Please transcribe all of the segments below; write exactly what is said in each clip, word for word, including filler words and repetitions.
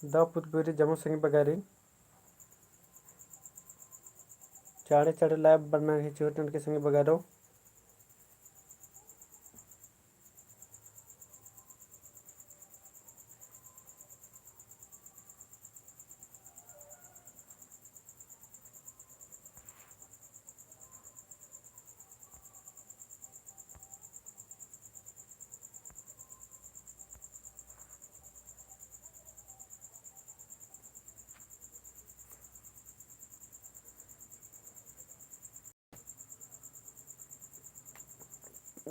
दव पुत बेरी जमो संगी बगारिन। चाड़े चाड़े live बरना गही चिहुट ननके संगी बगारो।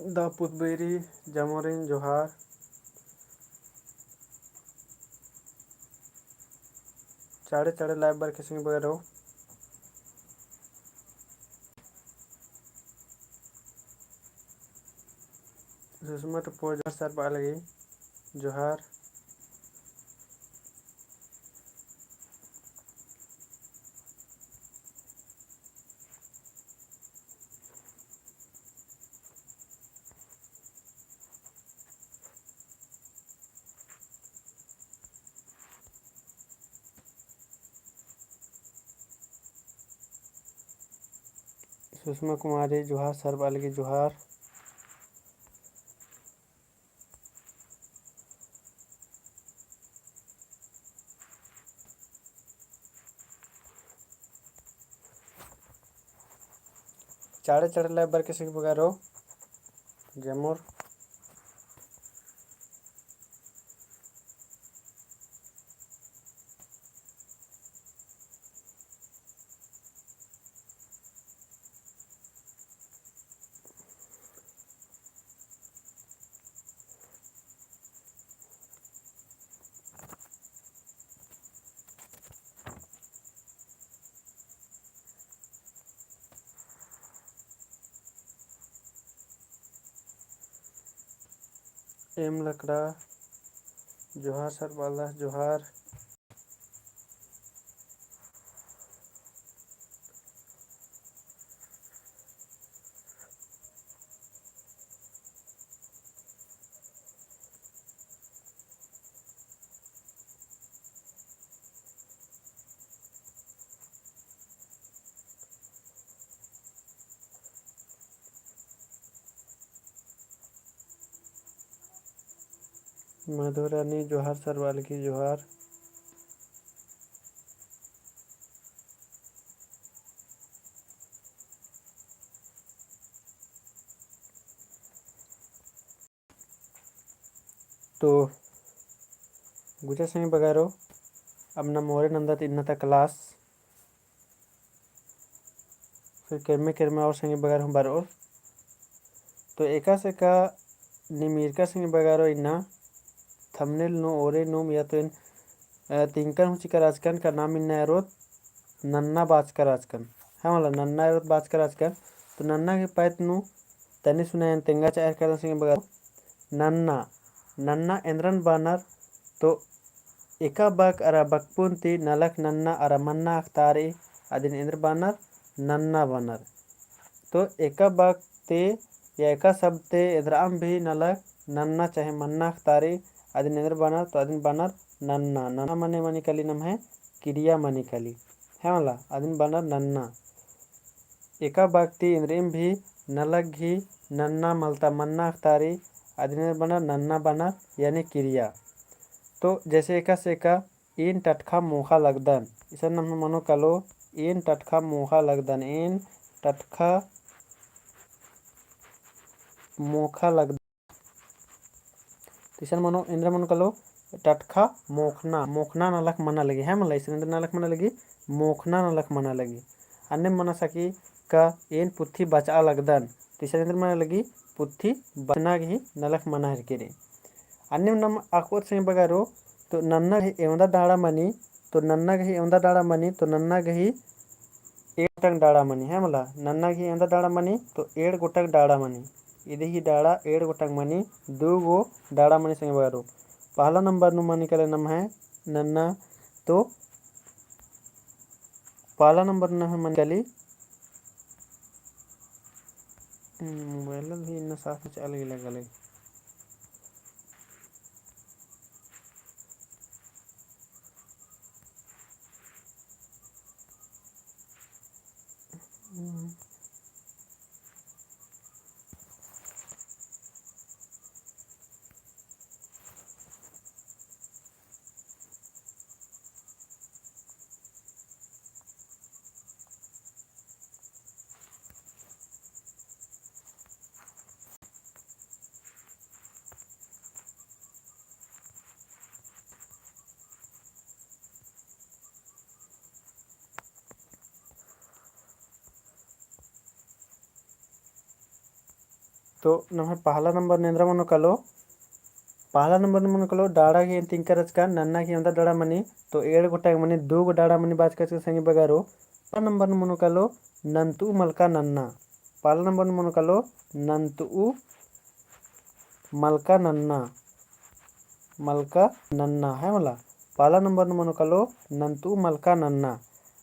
दव पुत बेरी जमोरिन जोहार। चाड़े चाड़े live बरके संगी बगारो। सुषमा टप्पो जोहार सरबा लगी जोहार। सुषमा कुमारी जोहार, सरबा लगी जोहार। चाड़े चाड़े live बरके संगी बगारो। जमोर। एम लकड़ा जोहार, सरबा लगी जोहार। मधुरानी जोहार, सरबा लगी जोहार। तो गुचा संगी बगारो, अब नम ओरे नन्दत इन्ना ता class। फिर केरमे केरमे और संगी बगारो हूँ बरओर। तो एकासे का नीम ईरका संगी बगारो इन्ना thumbnail नू ओरे नूम या तो एन, अ, तिंकन हूँ चिका रहचकन का नाम इन्ना एरोत नन्ना बाचका रहचकन। हाँ, मला नन्ना एरोत बाचका रहचकन। तो नन्ना गही पैत नू तनी सुनायन तेंगा चायर करदन संगी बगारो। नन्ना, नन्ना एन्दरन बअनर तो एका बक अरा बकपुन ती नलख नन्ना अरा मन्ना अख़तारई, अदिन एन्दर बअनर, नन्ना बअनर। तो एका बक ती या एका शब्द ती एन्दरअम भी नलख नन्ना चाहे मन्ना अख़तारई, अदिन एन्दर बअनर, तो अदिन बअनर नन्ना। नन्ना मने मनी काली नम्है किरिया मनी काली। है मला, अदिन बअनर नन्ना। एका बक ती एन्दरइम भी नलख गही नन्ना मलता मन्ना अख़तारई, अदिन एन्दर बअनर, नन्ना बअनर, यानी किरिया। तो जैसे एकासे का एन टटखा मोख़ा लगदन। इसन नम्है मनो कालो, एन टटखा मोख़ा लगदन, एन टटखा मोख़ा लगदन। तो इसन मनो, एन्दर मनो कालो, टटखा मोख़ना, मोख़ना नलख मना लगी, है मला, इसन एन्दर नलख मना लगी, मोख़ना नलख मना लगी। अन्ने मना सकी का एन पुथी बचआ लगदन। तो इसन एन्दर मना लगी, पुथी बचना गही नलख मना हेलरकी रई। अन्ने नम अख़ओत संगी बगारो, तो नन्ना गही एवंदा डाड़ा मनी, तो नन्ना गही एवंदा डाड़ा मनी, तो नन्ना गही एंड़ गोटंग डाड़ा मनी, है मला, नन्ना गही एवंदा डाड़ा मनी, तो एंड़ गोटंग डाड़ा मनी। इदी ही डाड़ा एंड़ गोटंग मनी, दू गो डाड़ा मनी संगी बगारो। पहला नंबर नू मनी काली नम्है नन्ना, तो पहला नंबर नू मनी काली, मोबाइल भी इन्ना साफ चाल गे लगल है। तो नम्है पहला नंबर नू एन्दरा मनो कालो, पहला नंबर नू मनो कालो डाड़ा गही एन तिंका रहचकन, नन्ना गही एवंदा डाड़ा मनी, तो एंड़ गोटंग मनी, दू गो डाड़ा मनी बाचका रहचकन संगी बगरो। पहला नंबर नू मनो कालो नन्तु मलका नन्ना। पहला नंबर नू मनो कालो नन्तु मलका नन्ना, मलका नन्ना है मला। पहला नंबर नू मनो कालो नन्तु मलका नन्ना,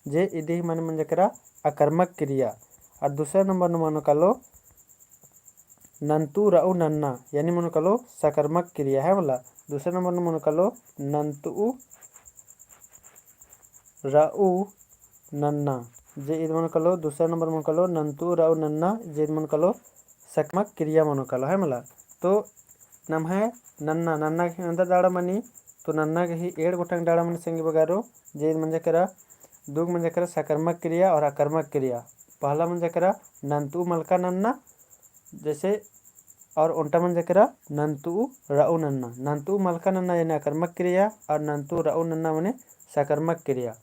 जे इदी ही माने मंजा केरा अकर्मक क्रिया। और दूसरा नंबर नू मनो कालो नन्तु रऊ नन्ना, यानी मनो कालो सकर्मक क्रिया है मला। दूसरा नंबर नू मनो कालो नन्तु रऊ नन्ना, जे इद मनो कालो, दूसरा नंबर मनो कालो नन्तु रऊ नन्ना, जे इद मनो कालो सकर्मक क्रिया मनो कालो है मला। तो नम्है नन्ना, नन्ना गही एवंदा डाड़ा मनी, तो नन्ना गही एंड़ गोटंग डाड़ा मनी संगी बगरो, जे इद मंजा केरा, दू गो मंजा केरा सकर्मक क्रिया और अकर्मक क्रिया। पहला मंजा केरा नन्तु मलका नन्ना, जैसे और ओन्टा मंजा केरा नन्तु रऊ नन्ना। नन्तु मलका नन्ना यानी अकर्मक क्रिया और नन्तु रऊ नन्ना मने सकर्मक क्रिया।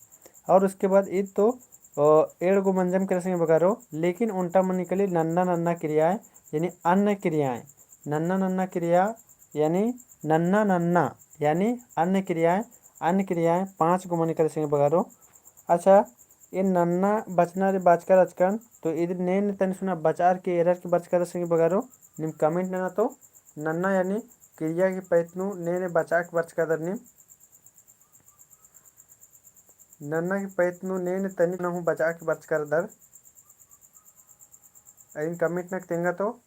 और उसके बाद इद तो, अ, एंड़ गो मंजम केरा संगी बगरो, लेकिन ओन्टा मनी काली नन्ना नन्ना क्रियाएँ, यानी अन्य क्रियाएँ। नन्ना नन्ना क्रिया, यानी नन्ना नन्ना, यानी अन्य क्रियाएँ, अन्य क्रियाएँ पाँच गो मनी काली संगी बगरो। अच्छा, एन नन्ना बचना रे बाचका रहचकन, तो इद ने ने तनी सुना बचार के एरर के बरचका रहचकन संगी बगरो, नीम comment नना तो। नन्ना यानी क्रिया गही पैत नू ने ने बचा के बरचका दर नीम। नन्ना गही पैत नू ने ने तनी नहूँ बचा के बरचका दर। अइन comment नना के तेंगा तो।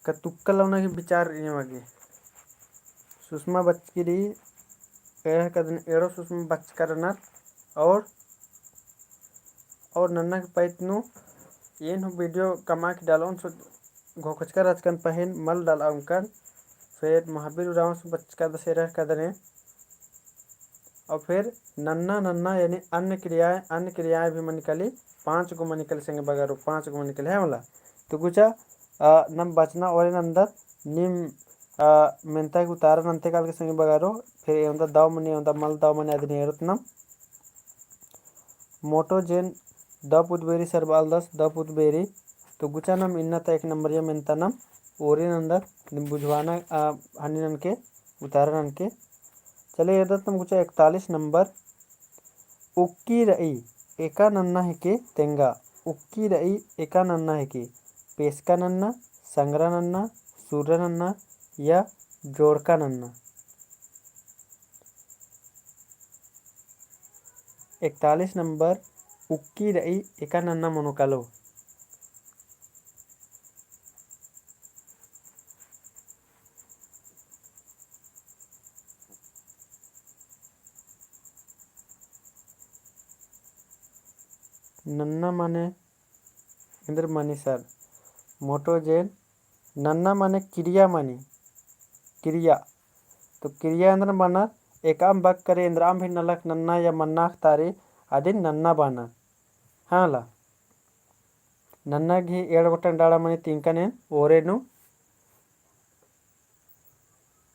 का तुक्का लौना के विचार इन्ने मगे। सुषमा बचकी रई, एह कदन एड़ो सुषमा बचका रअनर। और, और नन्ना के पैत नू एन हूँ video कमआ के डालओन सो घोखचका रहचकन, पहें मल डालआ ओंगकन। फिर महावीर उराँव सो बचका दस एरर कदने। और फिर नन्ना नन्ना यानी अन्य क्रियाएँ, अन्य क्रियाएँ भी मनी काली, पाँच गो मनी काली संगी बगरो, पाँच गो मनी काली है मला। तो गुचा, अ, नम बचना ओरे नन्दर नीम, अ, मेन्ता के उतारा नन्ते काल के संगी बगरो, फिर एवंदा दव मनी, एवंदा मल दव मनी अदिन एरोत नम। मोटो जेन दव पुतबेरी सरबालदस, दव पुतबेरी। तो गुचा नम इन्ना ता एक नंबरिया मेन्ता नम ओरे नन्दर, नीम बुझवाना, अ, हनी ननके, उतारा ननके। चले एरदत नम गुचा एकतालीस नंबर। उक्की रई एका नन्ना हिके तेंगा। उक्की रई एका नन्ना हिके। पेसका नन्ना, संगरा नन्ना, सुर्रा नन्ना या जोड़का नन्ना। एकतालीस नंबर, उक्की रई एका नन्ना मनो कालो। नन्ना माने एन्देर मनी सर, मोटो जेन नन्ना माने किरिया मनी, किरिया। तो किरिया एन्देर बअनर, एकअम बक करे एन्देरअम भी नलख नन्ना या मन्ना अख़तारी, अदिन नन्ना बअनर। हाँ ला। नन्ना गही एंड़ गोटंग डाड़ा मनी तिंकन एन ओरे नू।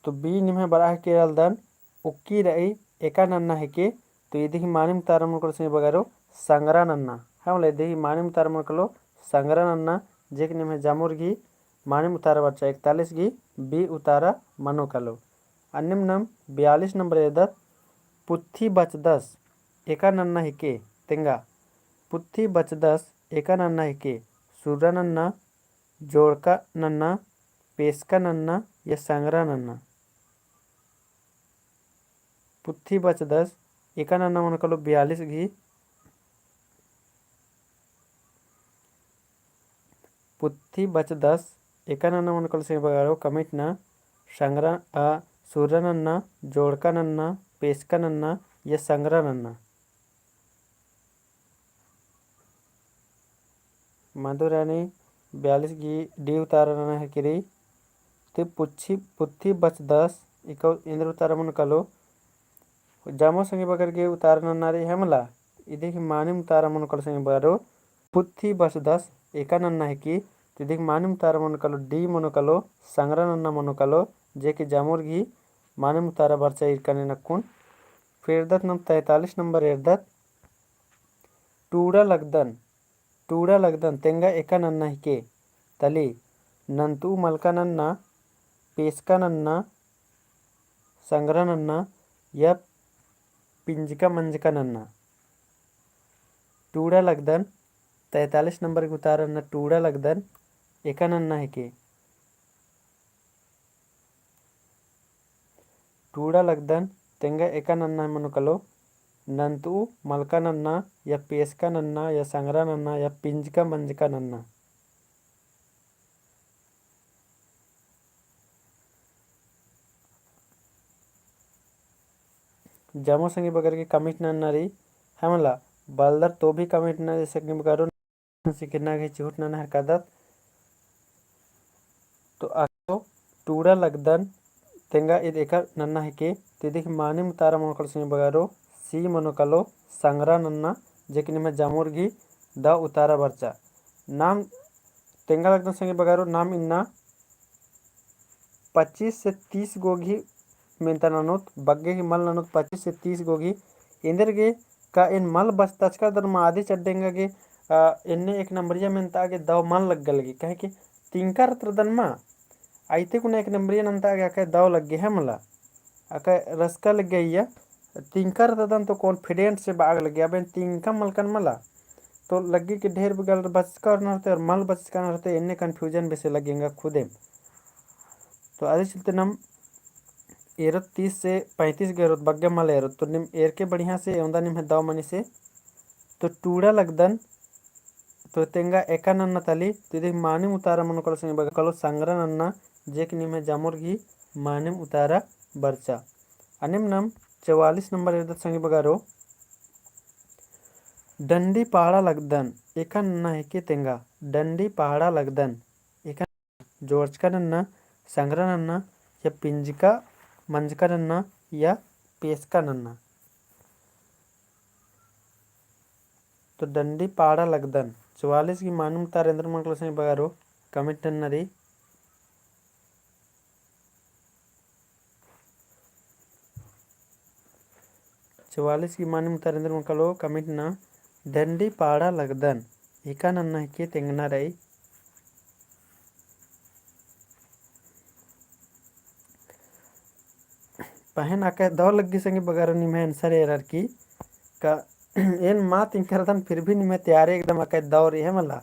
तो B निम्है बरआ हिके एरदन, उक्की रई एका नन्ना हिके। तो इदी गही मानिम उतारा मनो कालो संगी बगरो संगरा नन्ना। हाँ, मतलब इदी गही मानिम उतारा मनो कालो संगरा नन्ना, जे कि निम्है जामुर गही मानिम उतारा बरचा एकतालीस गही B उतारा मनो कालो। अन्नेम नम बयालीस नंबर एरदत, पुत्थी बचदस एका नन्ना हिके तेंगा। पुत्थी बचदस एका नन्ना हिके, सुर्रा नन्ना, जोड़का नन्ना, पेसका नन्ना या संगरा नन्ना। पुत्थी बचदस एका नन्ना मनो कालो बयालीस गही। पुत्थी बचदस एका नन्ना मनो कालो संगी बगरो comment नना, संगरा, अ, सुर्रा नन्ना, जोड़का नन्ना, पेसका नन्ना या संगरा नन्ना। मधुरानी बयालीस गही D उतारा नना हिके रई। ते पुच्छी, पुत्थी बचदस, इको एन्देर उतारा मनो कालो। जामो संगी बगर गही उतारा नन्ना रई है मला। इदी गही मानिम उतारा मनो कालो संगी बगरो। पुत्थी बचदस एका नन्ना हिके, तो इदी गही मानिम उतारा मनो कालो D मनो कालो, संगरा नन्ना मनो कालो, जे कि जामुर गही मानिम उतारा बरचा ईरकन एन अक्कुन। फिर एरदत नम तैंतालीस नंबर एरदत। टूड़ा लगदन टूड़ा लगदन तेंगा एका नन्ना हिके तली, नन्तु मलका नन्ना, पेसका नन्ना, संगरा नन्ना या पिंजका मंजका नन्ना। टूड़ा लगदन, तैंतालीस नंबर गे उतारा नन्ना टूड़ा लगदन एका नन्ना हिके। टूड़ा लगदन तेंगा एका नन्ना मनो कालो, नन्तु मलका नन्ना या पेसका नन्ना या संगरा नन्ना या पिंजका मंजका नन्ना। जम्मो संगी बगर गे comment नन्ना रई, है मला, बलदर तो भी comment नन्ना रई संगी बगरो, सिखना गे चिहुट नन्ना हरकादत। तो आखो टूड़ा लगदन तेंगा ईद एका नन्ना हिके, तो ईद गही मानिम उतारा मनो कालो संगी बगरो, सी मनो कालो संगरा नन्ना, जे कि निम्है जमुर गही दव उतारा बरचा। नाम तेंगा लगदन संगी बगरो, नाम इन्ना पच्चीस से तीस गो गही मेन्ता ननोत, बग्गे गही मल ननोत पच्चीस से तीस गो गही। एन्देरगे का एन मल बचताचका दन मा आदि चड्डेंगा गे, आ, एन्ने एक नंबरिया मेन्ता गे दव मल लग्गा लगी, काहे कि तिंका रतरदन मा, आइते कुना एक नंबरिया नन्ता गे अकय दव लग्गे है मला, अकय रसका लग्गे अइया, तिंका रतरदन तो confident से बाग लग्गे, अब एन तिंका मलकन मला, तो लग्गी कि ढेर बगल बचका नन्ना रहते और मल बचका नन्ना रहते, एन्ने confusion बेसे लग्गेंगा खुदे। तो आदि चलते नम एरोत तीस से पैंतीस गे एरोत, बग्गे मल एरोत, तो नीम एरके बढ़िया से एवंदा निम्है दव मनी से। तो टूड़ा लगदन, तो तेंगा एका नन्ना तली, तो ईद गही मानिम उतारा मनो कालो संगी बगर कालो संगरा नन्ना, जे कि निम्है जमुर गही मानिम उतारा बरचा। अन्नेम नम चवालीस नंबर एरदत संगी बगरो, डंडी पाड़ा लगदन, एका नन्ना हिके तेंगा, डंडी पाड़ा लगदन, एका जोड़चका नन्ना, संगरा नन्ना, या पिंजका मंजका नन्ना, या पेसका नन्ना। तो डंडी पाड़ा लगदन। चवालीस गही मानिम उतारा एन्देर मनो कालो संगी बगरो comment नन्ना रई। चवालीस गही मानिम उतारा एन्देर मनो कालो comment नन्ना, डंडी पाड़ा लगदन। एका नन्ना हिके तेंगना रई। पहें अकय दव लग्गी संगी बगरो निम्है answer एरर की का एन मा तिंकरदन फिर भी निम्है तैयारी एकदम अकय दव रई है मला।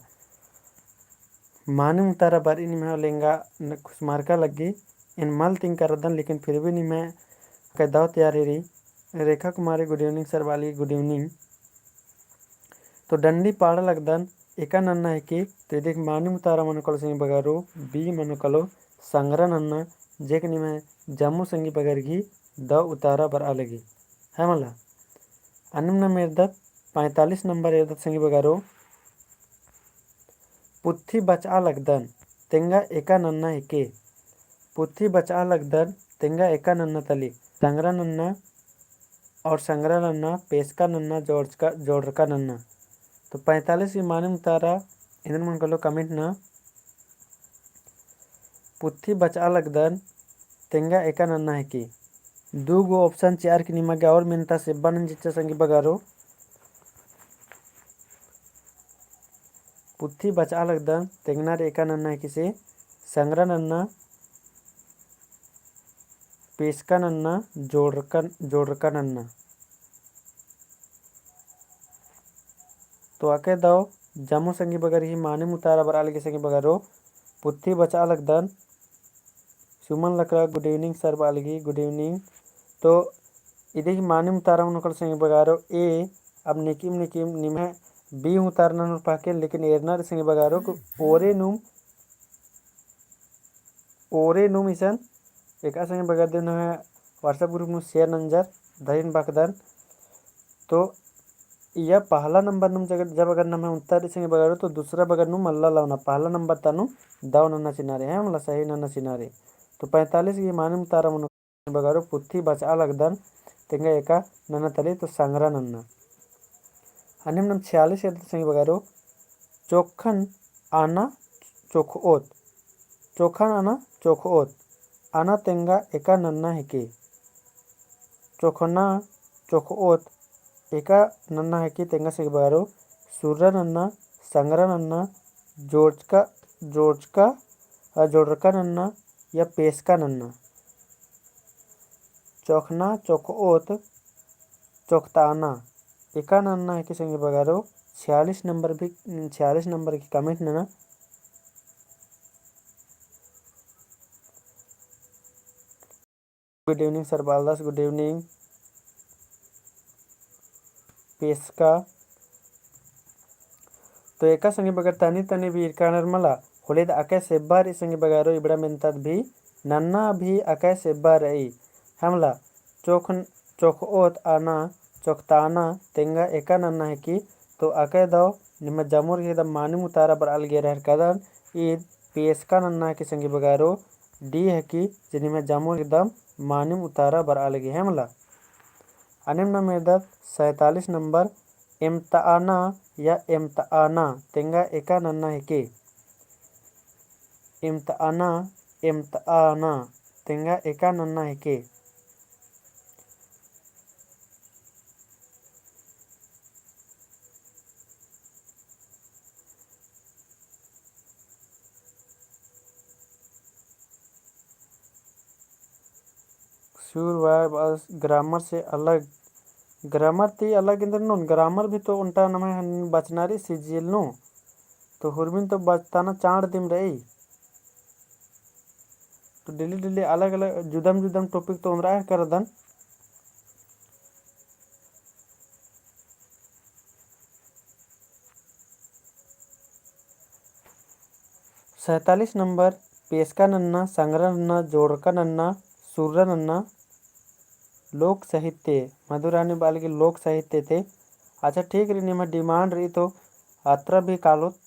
मानिम उतारा बरई निम्है लेंगा न खुसमारका लग्गी। एन मल तिंकरदन लेकिन फिर भी निम्है अकय दव तैयारी रई। रेखा कुमारी good evening sir बाली good evening। तो डंडी पाड़ा लगदन एका नन्ना हिके, तो ईद गही मानिम उतारा मनो कालो संगी बगरो, B मनो कालो संगरा नन्ना, जे कि निम्है जम्मो संगी बगर गही दव उतारा बरआ लगी। है मला। अन्नेम नम एरदत, पैंतालीस नंबर एरदत संगी बगरो, पुत्थी बचआ लगदन, तेंगा एका नन्ना हिके। पुत्थी बचआ लगदन, तेंगा एका नन्ना तली, संगरा नन्ना और संगरा नन्ना, पेसका नन्ना, जोड़चका, जोड़रका नन्ना। तो पैंतालीस गही मानिम उतारा एन्देर मनो कालो comment नन्ना, पुत्थी बचआ लगदन, तेंगा एका नन्ना हिके। दू गो option चिअर की निमा गे और मेन्ता सेब्बा नंजचा संगी बगरो। पुत्थी बचआ लगदन, तेंगना रई एका नन्ना हिके से, संगरा नन्ना, पेसका नन्ना, जोड़रका, जोड़रका नन्ना। तो अकय दव जम्मो संगी बगर गही मानिम उतारा बरआ लगी संगी बगरो, पुत्थी बचआ लगदन। सुमन लकड़ा good evening sir बआ लगी good evening। तो ईद गही मानिम उतारा मनो कालो संगी बगरो A। अब निकिम निकिम निम्है B उतारा ननोर पहें लेकिन एरना रई संगी बगरो ओरे नुम ओरे नुम इसन एका संगी बगर दिम नम्है WhatsApp group नू share नंजर धरिन बअदन। तो इया पहला नंबर नुम जग-, जब अगर नम्है उत्तर संगी बगर तो दूसरा बगर नुम मल्ला लवना, पहला नंबर ता नुम दव नन्ना चिअना रई, है मला सही नन्ना चिअना रई। तो पैंतालीस गही मानिम उतारा मनो बगरो पुत्थी बचआ लगदन, तेंगा एका नन्ना तली तो संगरा नन्ना। अन्नेम नम छियालीस एरदत संगी बगरो, चोखन आना चोखओत, चोखन आना चोखओत, आना तेंगा एका नन्ना हिके। चोखना चोखओत एका नन्ना हिके तेंगा संगी बगरो, सुर्रा नन्ना, संग्रा नन्ना, जोड़का, जोड़का, अ, जोड़का नन्ना या पेसका नन्ना। चोखना, चोखओत, चोखताना। एका नन्ना हिके संगी बगारो, छियालीस नंबर भी, छियालीस नंबर की comment नना। Good evening sir बालदास, good evening। पेसका। तो एका संगी बगर तनी तनी भी इरकानर मला, होले द अकय सेब्बा रई संगी बगारो इबड़ा मेन्तात भी, नन्ना भी अकय सेब्बा रई। हमला चोख, चोखओत आना, चोखताना, तेंगा एका नन्ना हिकी, तो अकय दव निम्है जमुर गे एकदम मानिम उतारा बरआ लगी रहर कदन, ईद पेसका नन्ना हिकी संगी बगारो, D हिकी, जे निम्है जमुर एकदम मानिम उतारा बरआ लगी है मला। अन्नेम नाम एरदत सैंतालीस नंबर, एमतआना या एमतआना, तेंगा एका नन्ना हिके। एमतआना, एमतआना, तेंगा एका नन्ना हिके। Sure भाई, बस grammar से अलग, grammar ती अलग एन्देर नू, grammar भी तो ओन्टा नम्है हन बचना रई CGL नू, तो हुरमिन तो बचताना चाड़ दिम रई। तो daily daily अलग अलग जुदम जुदम topic तो ओन्दरा करदन। सैंतालीस नंबर, पेसका नन्ना, संग्रा नन्ना, जोड़का नन्ना, सुर्रा नन्ना, लोक साहित्य, मधुरानी बाल की लोक साहित्य थे। अच्छा ठीक रई, निम्है demand रई तो अत्रा भी कालोत,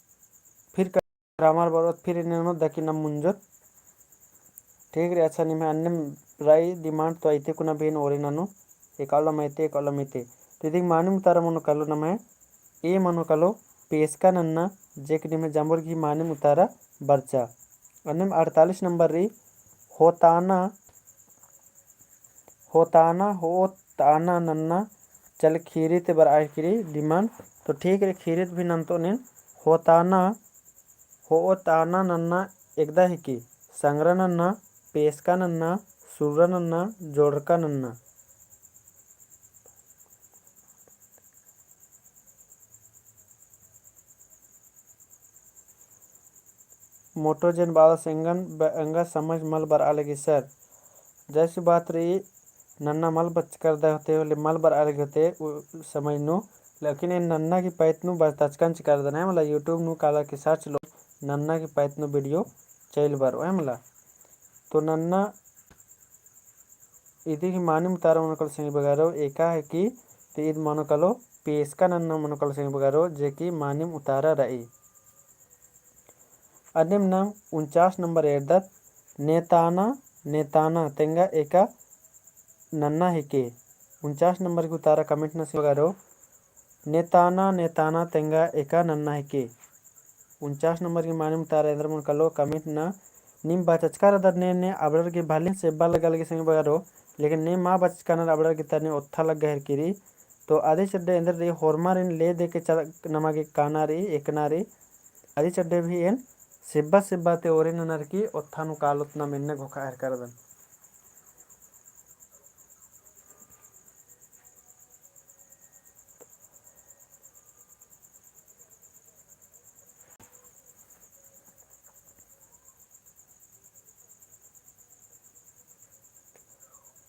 फिर grammar बरओत फिर एन्ने ननोत दकी नम मुंजोत। ठीक रई, अच्छा निम्है अन्नेम रई demand तो अइते कुना भी एन ओरे ननोन, एकाउला मइते, एकाउला मइते। तो इदिक मानिम उतारा मनो कालो नम्है, ए मनो कालो पेसका नन्ना, जेक निम्है जमुर गही मानिम उतारा बरचा। अन्नेम अड़तालीस नंबर रई, होताना, होताना, होताना नन्ना, चल खीरी ती बरआ हिकी रई demand। तो ठीक रई, खीरी ती भी नन्तोन एन। होताना, होताना नन्ना एकदा हिकी, संग्रा नन्ना, पेसका नन्ना, सुर्रा नन्ना, जोड़का नन्ना। मोटो जेन बादस एंगन ब-, एंगा समझ मल बरआ लगी sir। जैसी बात रई, नन्ना मल बचकरदा होते, होले मल बरआ लगी होते, उ समझ नू, लेकिन एन नन्ना की पैत नू बचतचकन चिकरदन है, मला YouTube नू काला की search लो, नन्ना की पैत नू video चइल बरओ है, मला। तो नन्ना इदी गही मानिम उतारा मनो कालो संगी बगरो, एका हिकी, तो ईद मनो कालो, पेसका नन्ना मनो कालो संगी बगरो, जे कि मानिम उतारा रई। अन्नेम नाम उनचास नंबर एरदत, नेताना, नेताना, तेंगा एका नन्ना हिके। उनचास नंबर गही उतारा comment नना संगी बगरो, नेताना, नेताना, तेंगा एका नन्ना हिके। उनचास नंबर गही मानिम उतारा एन्दरा मनो कालो comment नना। नीम बचचका रअदर ने, ने अबड़र गही भले सेब्बा लग्गा लगी संगी बगरो, लेकिन ने मा बचचकानर अबड़र गही तरने ओत्था लग्गा हेरकी रई। तो अदी चड्डे एन्दर रई होरमारिन ले देके चल नमा गे काना रई, एकना रई। अदी चड्डे भी एन सेब्बा सेब्बा ते ओरे ननर की ओत्था नू कालोत नाम एन्ने घोखा हेरका रअदन।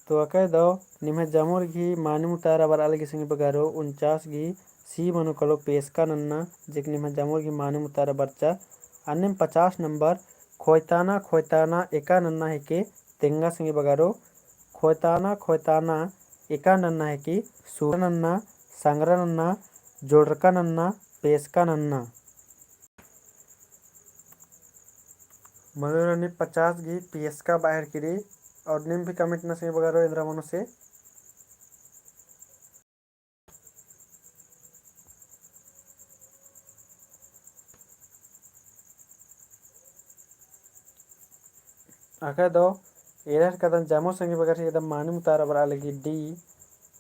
तो अकय दव निम्है जमुर गही मानिम उतारा बरआ लगी संगी बगरो, उनचास गही सी मनो कालो पेसका नन्ना, जे कि निम्है जमुर गही मानिम उतारा बरचा। अन्नेम पचास नंबर, खोयताना, खोयताना, एका नन्ना हिके, तेंगा संगी बगरो, खोयताना, खोयताना, एका नन्ना हिकी, सुरा नन्ना, संगरा नन्ना, जोड़रका नन्ना, पेसका नन्ना। मनो रअनी पचास गही पेसका बआ हेरकी रई, और नीम भी comment नना संगी बगरो एन्दरा मनो से। अकय दव एरर कदन जमुर संगी बगर एकदम मानिम उतारा बरआ लगी D,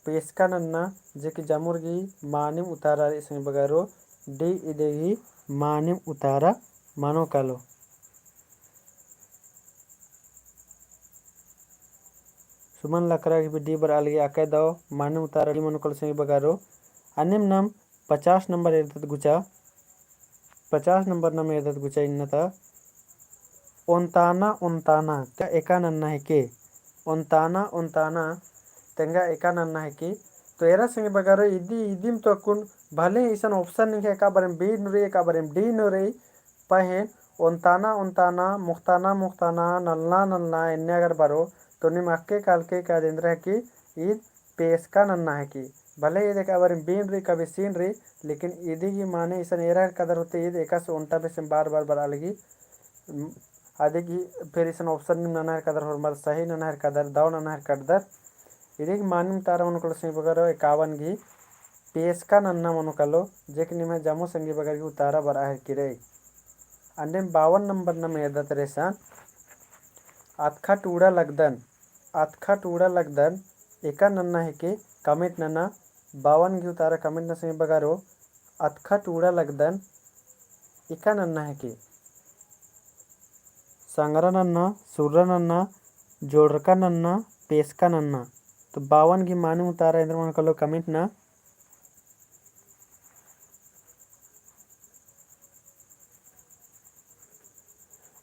पेसका नन्ना, जे कि जमुर गही मानिम उतारा रई संगी बगरो, D इदी गही मानिम उतारा मनो कालो। सुमन लकड़ा गही भी D बरआ लगी। अकय दव मानिम उतारा D मनो कालो संगी बगरो। अन्नेम नाम पचास नंबर एरदत गुचा, पचास नंबर नाम एरदत गुचा इन्ना ता ओन्ताना, ओन्ताना, तेंगा एका नन्ना हेके। ओन्ताना, ओन्ताना, तेंगा एका नन्ना हेके। तो एरा संगी बगरो इदी, इदिम तो अक्कुन भले इसन option निंग्है, एका बारेम B नू रई, एका बारेम D नू रई, पहें ओन्ताना, ओन्ताना, मुख्ताना, मुख्ताना, नलना, नलना, एन्ने अगर बरो, तो नीम अक्के कालके का एन्देर हेके ईद पेसका नन्ना हेके। भले ईद एका बारेम B नू रई, एका बारेम C नू रई, लेकिन इदी गही माने इसन एरा हेलरकदर होले ईद एकासे ओन्टा बेसे बार बार बरआ लगी। अदी गही फिर इसन option नीम नना हेलरकदर, होरमर सही नना हेलरकदर, दव नना हेलरकदर। इदी गही मानिम उतारा मनो कालो संगी बगरो एकावन गही पेसका नन्ना मनो कालो, जे कि निम्है जम्मो संगी बगर गही उतारा बरआ हेलरकी रई। अन्नेम बावन नंबर नाम एरदत रेसन अतखा टूड़ा लगदन, अतखा टूड़ा लगदन, एका नन्ना हेके comment नना, बावन गही उतारा comment नना संगी बगरो, अतखा टूड़ा लगदन, एका नन्ना हेके। संगरा नन्ना, सुर्रा नन्ना, जोड़रका नन्ना, पेसका नन्ना। तो बावन गही मानिम उतारा एन्देर मनो कालो comment नना।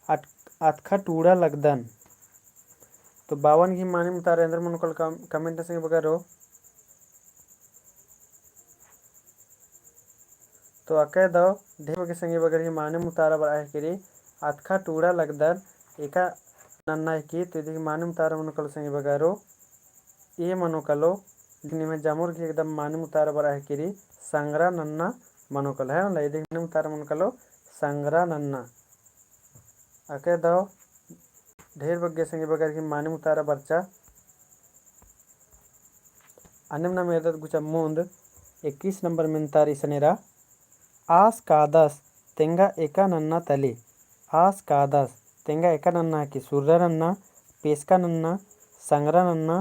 अत-, अतखा टूड़ा लगदन। तो बावन गही मानिम उतारा एन्देर मनो कालो कम-, comment नना संगी बगरो। तो अकय दव ढेर बग्गे संगी बगर गही मानिम उतारा बरआ हेलरकी रई, अतखा टूड़ा लगदन, एका नन्ना हेके। तो इदी गही मानिम उतारा मनो कालो संगी बगरो, A मनो कालो, निम्है जम्मोर गही एकदम मानिम उतारा बरआ हेलरकी रई, संगरा नन्ना मनो कालो, है मला, इदी गही मानिम उतारा मनो कालो, संगरा नन्ना। अकय दव ढेर बग्गे संगी बगर गही मानिम उतारा बरचा। अन्नेम नाम एरदत गुचा मुन्द इक्कीस नंबर मेन्तार इसन एरा, आस कादस तेंगा एका नन्ना तली। आस कादस तेंगा एका नन्ना हेके, सुर्रा नन्ना, पेसका नन्ना, संगरा नन्ना,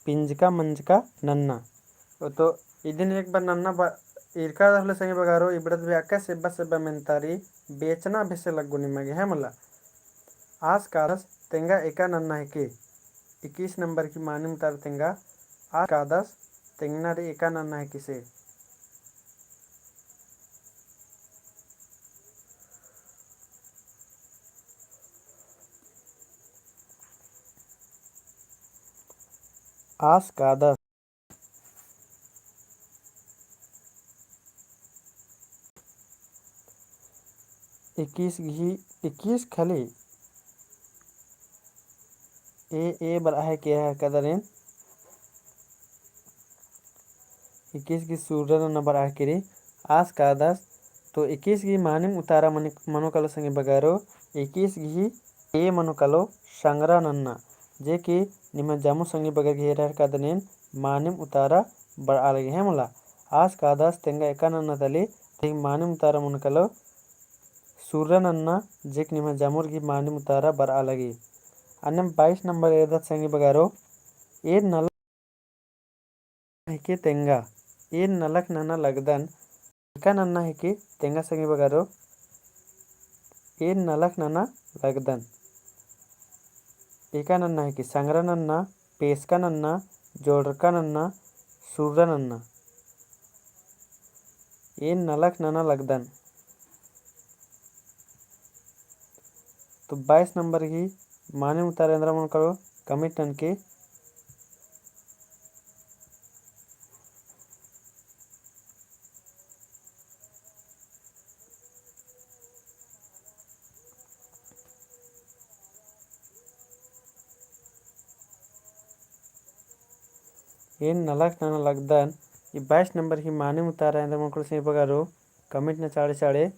पिंजका मंजका नन्ना। तो इदिन एक बार नन्ना बा-, ईरका होले संगी बगरो, इबड़त भी अकय सेब्बा सेब्बा मेन्तारी बेचना बेसे लग्गो निमा गे, है मला। आस कादस तेंगा एका नन्ना हेके। इक्कीस नंबर गही मानिम उतारा तेंगा, आस कादस तेंगना रई एका नन्ना हेके से। आस कादस। इक्कीस गही, इक्कीस खाली A, A बरआ हेके है कदरिन। इक्कीस गही सुर्रा नन्ना बरआ हेके रई, आस कादस। तो इक्कीस गही मानिम उतारा मनो कालो संगी बगरो, इक्कीस गही A मनो कालो संगरा नन्ना, जे कि निम्है जम्मो संगी बगर गही एरा हेलरकदर एन मानिम उतारा बरआ लगी, है मला। आस कादस तेंगा एका नन्ना तली, इदी गही मानिम उतारा मनो कालो सुर्रा नन्ना, जे कि निम्है जम्मोर गही मानिम उतारा बरआ लगी। अन्नेम बाईस नंबर एरदत संगी बगरो, एन नलख हेके तेंगा, एन नलख नना लगदन, एका नन्ना हेके तेंगा संगी बगरो, एन नलख नना लगदन, एका नन्ना हेके, संगरा नन्ना, पेसका नन्ना, जोड़रका नन्ना, सुर्रा नन्ना। एन नलख नना लगदन। तो बाईस नंबर गही मानिम उतारा एन्दरा मनो कालो comment ननके। एन नलख नना लगदन। ई बाईस नंबर गही मानिम उतारा एन्दरा मनो कालो संगी बगरो comment नना चाड़े चाड़े।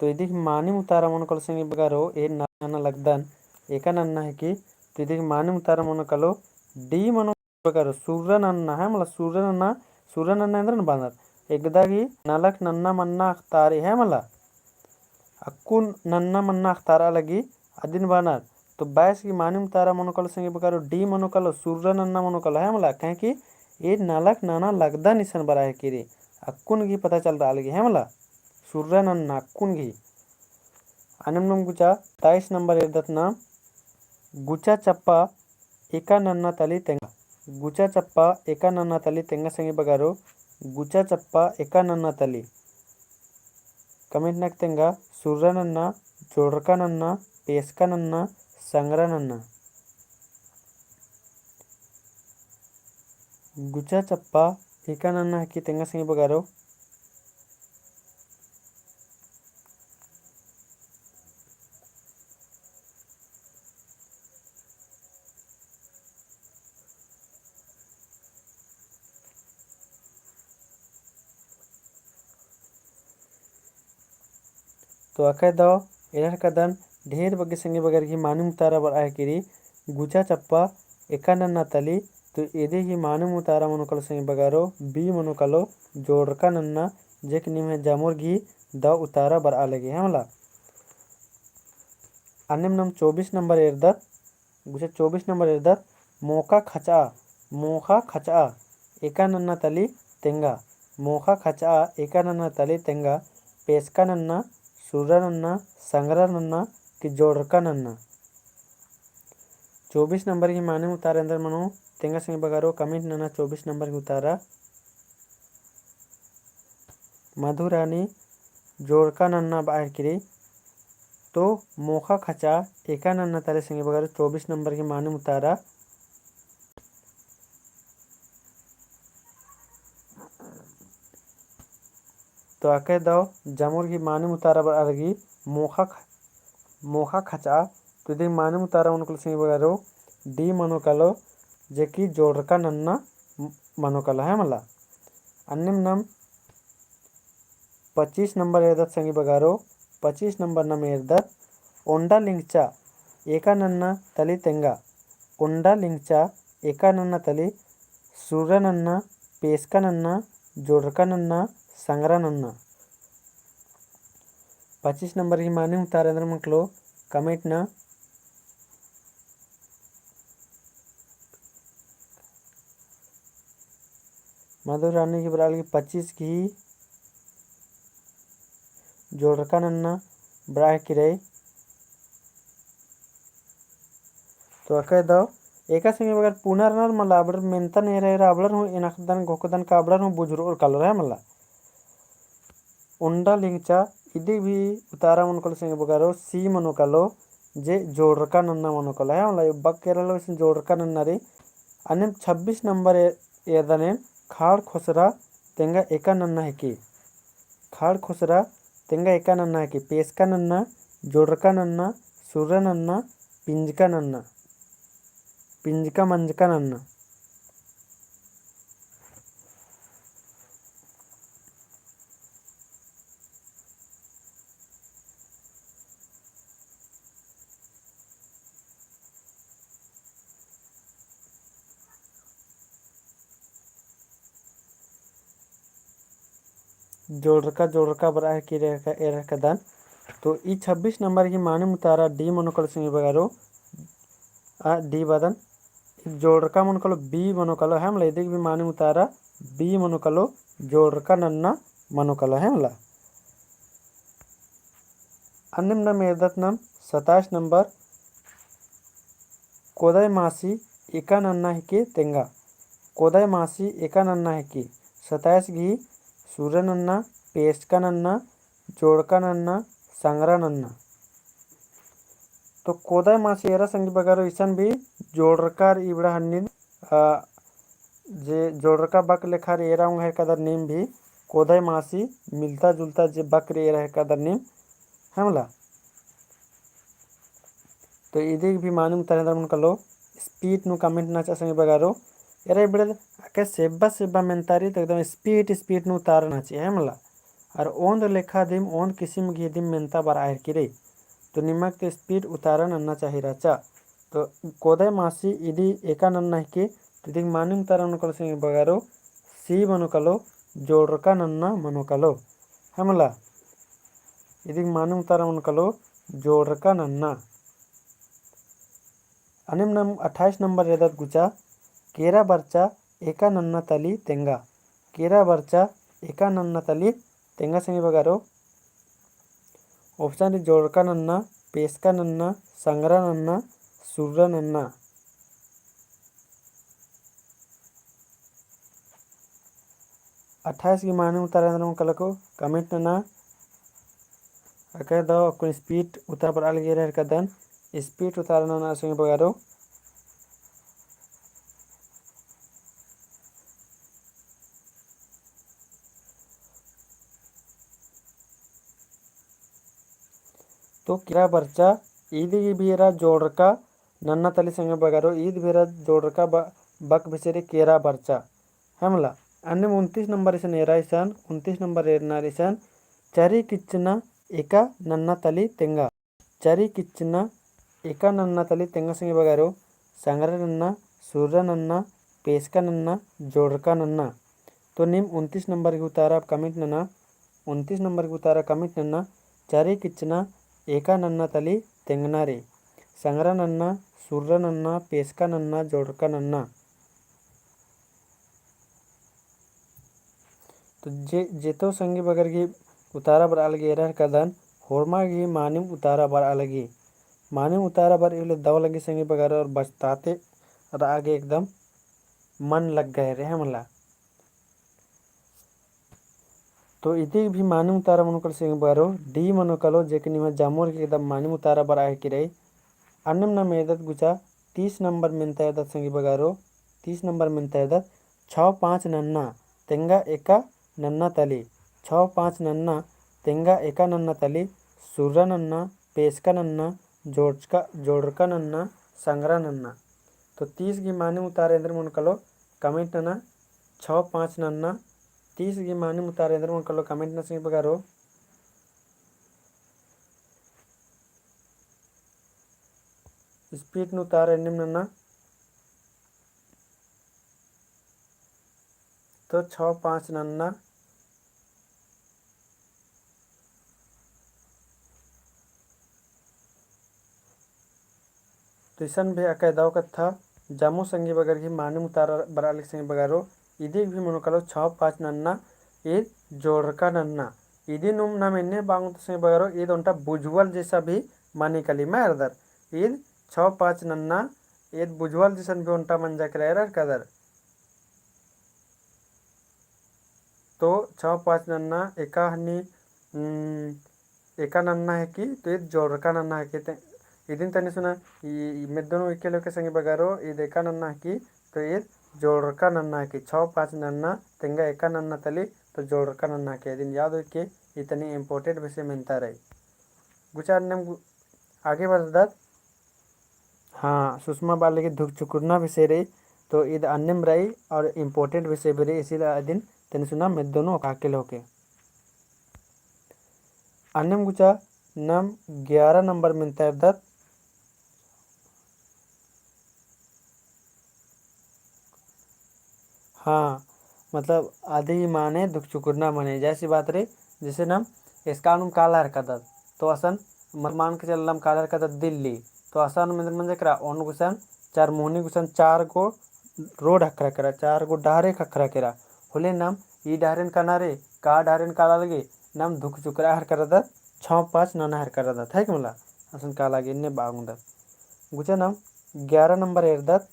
तो इदी गही मानिम उतारा मनो कालो संगी बगरो, एन नलख नना लगदन, एका नन्ना हेके। तो इदी गही मानिम उतारा मनो कालो D मनो बगरो, सुर्रा नन्ना है मला, सुर्रा नन्ना, सुर्रा नन्ना एन्दरन बअनर। एकदा गही नलख नन्ना मन्ना अख़तारई है मला। अक्कुन नन्ना मन्ना अख़तारआ लगी अदिन बअनर। तो बाईस गही मानिम उतारा मनो कालो संगी बगरो D मनो कालो, सुर्रा नन्ना मनो कालो है मला। काहे कि एन नलख नना लगदन इसन बरआ हेके रई। अक्कुन गही पता चलरआ लगी है मला। सुर्रा नन्ना अक्कुन गही। अन्नेम नम गुचा सताईस नंबर एरदत नाम गुचा चप्पा एका नन्ना तली तेंगा। गुचा चप्पा एका नन्ना तली तेंगा संगी बगारो, गुचा चप्पा एका नन्ना तली। Comment नक तेंगा, सुर्रा नन्ना, जोड़रका नन्ना, पेसका नन्ना, संगरा नन्ना। गुचा चप्पा एका नन्ना हिकी तेंगा संगी बगारो। तो अकय दव एरर कदन ढेर बग्गे संगी बगर गही मानिम उतारा बरआ हेके रई, गुचा चप्पा एका नन्ना तली। तो इदी गही मानिम उतारा मनो कालो संगी बगारो, B मनो कालो, जोड़रका नन्ना, जेक निम्है जमोर गही दव उतारा बरआ लगी, है मला। अन्नेम नम चौबीस नंबर एरदत, गुचा चौबीस नंबर एरदत, मोखा खचआ, मोखा खचआ एका नन्ना तली तेंगा। मोखा खचआ एका नन्ना तली तेंगा, पेसका नन्ना, सुर्रा नन्ना, संगरा नन्ना कि जोड़रका नन्ना। चौबीस नंबर गही मानिम उतारा एन्दर मनो तेंगा संगी बगारो, comment नना चौबीस नंबर गही उतारा। मधुरानी जोड़रका नन्ना बअर किरी। तो मोखा खचा एका नन्ना तली संगी बगर चौबीस नंबर गही मानिम उतारा। तो अकय दव जमोर गही मानिम उतारा बरआ लगी मोखा ख-, मोखा खचा। तो इदी मानिम उतारा मनो कालो संगी बगारो D मनो कालो, जेकी जोड़रका नन्ना म-, मनो कालो है मला। अन्नेम नम पच्चीस नंबर एरदत संगी बगारो, पच्चीस नंबर नम एरदत, ओंडा लिंगचा एका नन्ना तली तेंगा। ओंडा लिंगचा एका नन्ना तली, सुर्रा नन्ना, पेसका नन्ना, जोड़रका नन्ना, संगरा नन्ना। पच्चीस नंबर गही मानिम उतारा एन्दर मनो कालो, comment ना। मधुरानी गही बरआ लगी पच्चीस गही जोड़रका नन्ना बरआ किरई। तो अकय दव एका संगी बगर पुनर नर मला अबड़र मेन्ता नेरा एरा अबड़र हूँ एनकदन घोकदन का अबड़र हूँ बुझुरओर कालो रहे मला। ओंडा लिंगचा इदी भी उतारा मनो कालो संगी बगारो, C मनो कालो, जे जोड़रका नन्ना मनो कालो है मला। बक केरलो इसन जोड़रका नन्ना रई। अन्नेम छब्बीस नंबर ए-, एरदन एन, खाड़ खोसरा तेंगा एका नन्ना हिकी। खाड़ खोसरा तेंगा एका नन्ना हिकी, पेसका नन्ना, जोड़रका नन्ना, सुर्रा नन्ना, पिंजका नन्ना, पिंजका मंजका नन्ना। जोड़रका, जोड़रका बरआ हेके रअर का, एरर कदन। तो ई छब्बीस नंबर गही मानिम उतारा D मनो कालो संगी बगारो, आ, D बअदन। जोड़रका मनो कालो, B मनो कालो, है मला, इदी भी मानिम उतारा B मनो कालो, जोड़रका नन्ना मनो कालो, है मला। अन्नेम नम एरदत नम सताईस नंबर, कोदय मासी एका नन्ना हिके तेंगा। कोदय मासी एका नन्ना हिके। सताईस गही सुर्रा नन्ना, पेसका नन्ना, जोड़रका नन्ना, संगरा नन्ना। तो कोदय मासी एरा संगी बगारो इसन भी जोड़रका रई इबड़ा हन्निन, आ, जे जोड़रका बक लेखा रई एरा ओंगहर कदर नीम भी कोदय मासी मिलता जुलता जे बक रई एरा हेके कदर नीम, है मला। तो इदी भी मानिम उतारा एन्दर मनो कालो, speed नू comment नना चिआ संगी बगारो। एरा इबड़ा अकय सेब्बा सेब्बा मेन्ता रई तो एकदम speed speed नू उतारा नना चिआ, है मला। अर ओन्द लेखा दिम, ओन्द किसिम गही दिम मेन्ता बरआ हेके रई। तो निमक तो speed उतारा नन्ना चाही रहचा। तो कोदय मासी इदी एका नन्ना हिके, तो इदी मानिम उतारा मनो कालो संगी बगारो, C मनो कालो, जोड़रका नन्ना मनो कालो। है मला, इदी मानिम उतारा मनो कालो, जोड़रका नन्ना। अन्नेम नम अट्ठाईस नंबर एरदत गुचा, केरा बरचा एका नन्ना तली तेंगा। केरा बरचा एका नन्ना तली तेंगा संगी बगारो। Option रई जोड़रका नन्ना, पेसका नन्ना, संगरा नन्ना, सुर्रा नन्ना। अट्ठाईस गही मानिम उतारा एन्देर मनो कालो comment नना। अकय दव अक्कुन speed उतारा बरआ लगी एरा हेरकदन, speed उतारा नना संगी बगरो। तो केरा बरचा, ईद गही भी एरा जोड़रका नन्ना तली संगी बगरो, ईद भी एरा जोड़रका ब-, बक बेसे रई केरा बरचा। है मला, अन्नेम उनतीस नंबर इसन एरा इसन, उनतीस नंबर एरना रई इसन, चरी किच्चना एका नन्ना तली तेंगा। चरी किच्चना एका नन्ना तली तेंगा संगी बगरो, संगरा नन्ना, सुर्रा नन्ना, पेसका नन्ना, जोड़रका नन्ना। तो नीम उनतीस नंबर गही उतारा comment नना, उनतीस नंबर गही उतारा comment नन्ना, चरी किच्चना एका नन्ना तली तेंगना रई। संगरा नन्ना, सुर्रा नन्ना, पेसका नन्ना, जोड़रका नन्ना। तो जे, जेतो संगी बगर गही उतारा बरआ लगी एरा हेरकदन, होरमा गही मानिम उतारा बरआ लगी। मानिम उतारा बरई होले दव लगी संगी बगर और बचताते रआ गे एकदम मन लग्गा हेरे है मला। तो इदी भी मानिम उतारा मनो कालो संगी बगरो, D मनो कालो, जे कि निम्है जामोर गही एकदम मानिम उतारा बरआ हेके रई। अन्नेम नाम एरदत गुचा, तीस नंबर मेन्ता एरदत संगी बगरो, तीस नंबर मेन्ता एरदत, छौ पाँच नन्ना, तेंगा एका नन्ना तली, छौ पाँच नन्ना, तेंगा एका नन्ना तली, सुर्रा नन्ना, पेसका नन्ना, जोड़चका, जोड़रका नन्ना, संगरा नन्ना। तो तीस गही मानिम उतारा एन्देर मनो कालो comment नना, छौ पाँच नन्ना, तीस गही मानिम उतारा एन्देर मनो कालो comment नना संगी बगरो। Speed नू उतारा एन्नेम नना। तो छौ पाँच नन्ना। तो इसन भी अकय दव कत्था, जामो संगी बगर गही मानिम उतारा बरआ लगी संगी बगरो, इदी भी मनो कालो छौ पाँच नन्ना, ईद जोड़रका नन्ना। इदी नुम नाम एन्ने बांगो तो संगी बगरो, ईद ओन्टा बुझुवल जैसा भी मनी काली मा एरदर। ईद छौ पाँच नन्ना, ईद बुझुवल जैसन भी ओन्टा मंजा केरा एरा हेरकदर। तो छौ पाँच नन्ना एका हनी, उम, एका नन्ना हेके, तो ईद जोड़रका नन्ना हेके। ते इदिन तनी सुना, ई, ई मेद्दो नू इक्के लोके संगी बगरो, ईद एका नन्ना हेके, तो ईद जोड़रका नन्ना हेके। छौ पाँच नन्ना, तेंगा एका नन्ना तली, तो जोड़रका नन्ना हेके। इदिन याद होइके, ई तनी important बेसे मेन्ता रई। गुचा अन्नेम गु-, आगे बढ़दत। हाँ, सुषमा बआ लगी धुकचुकुरना बेसे रई, तो ईद अन्नेम रई और important बेसे भी रई, इसीलिए अदिन तनी सुना मेद्दो नू ओक्का केल होके। अन्नेम गुचा नाम ग्यारह नंबर मेन्ता एरदत। हाँ, मतलब, अदी माने धुकचुकुरना मनी, जैसी बात रई, जैसे नाम एसका नुम काला हेरकदत, तो असन, मतलब, मान के चल नाम काला हेरकदत दिल्ली, तो असन मेन्देर मंजा केरा, ओन गुसन, चरमोहनी गुसन, चार गो road ख़क्खरा केरा, चार गो डहरे ख़क्खरा केरा, होले नाम ई डहरेन काना रई, का डहरेन काला लगी, नाम धुकचुकुरा हेरकदत, छौ पाँच नना हेरकदत, है कि मला? असन काला गे एन्ने बांगदत। गुचा नाम ग्यारह नंबर एरदत,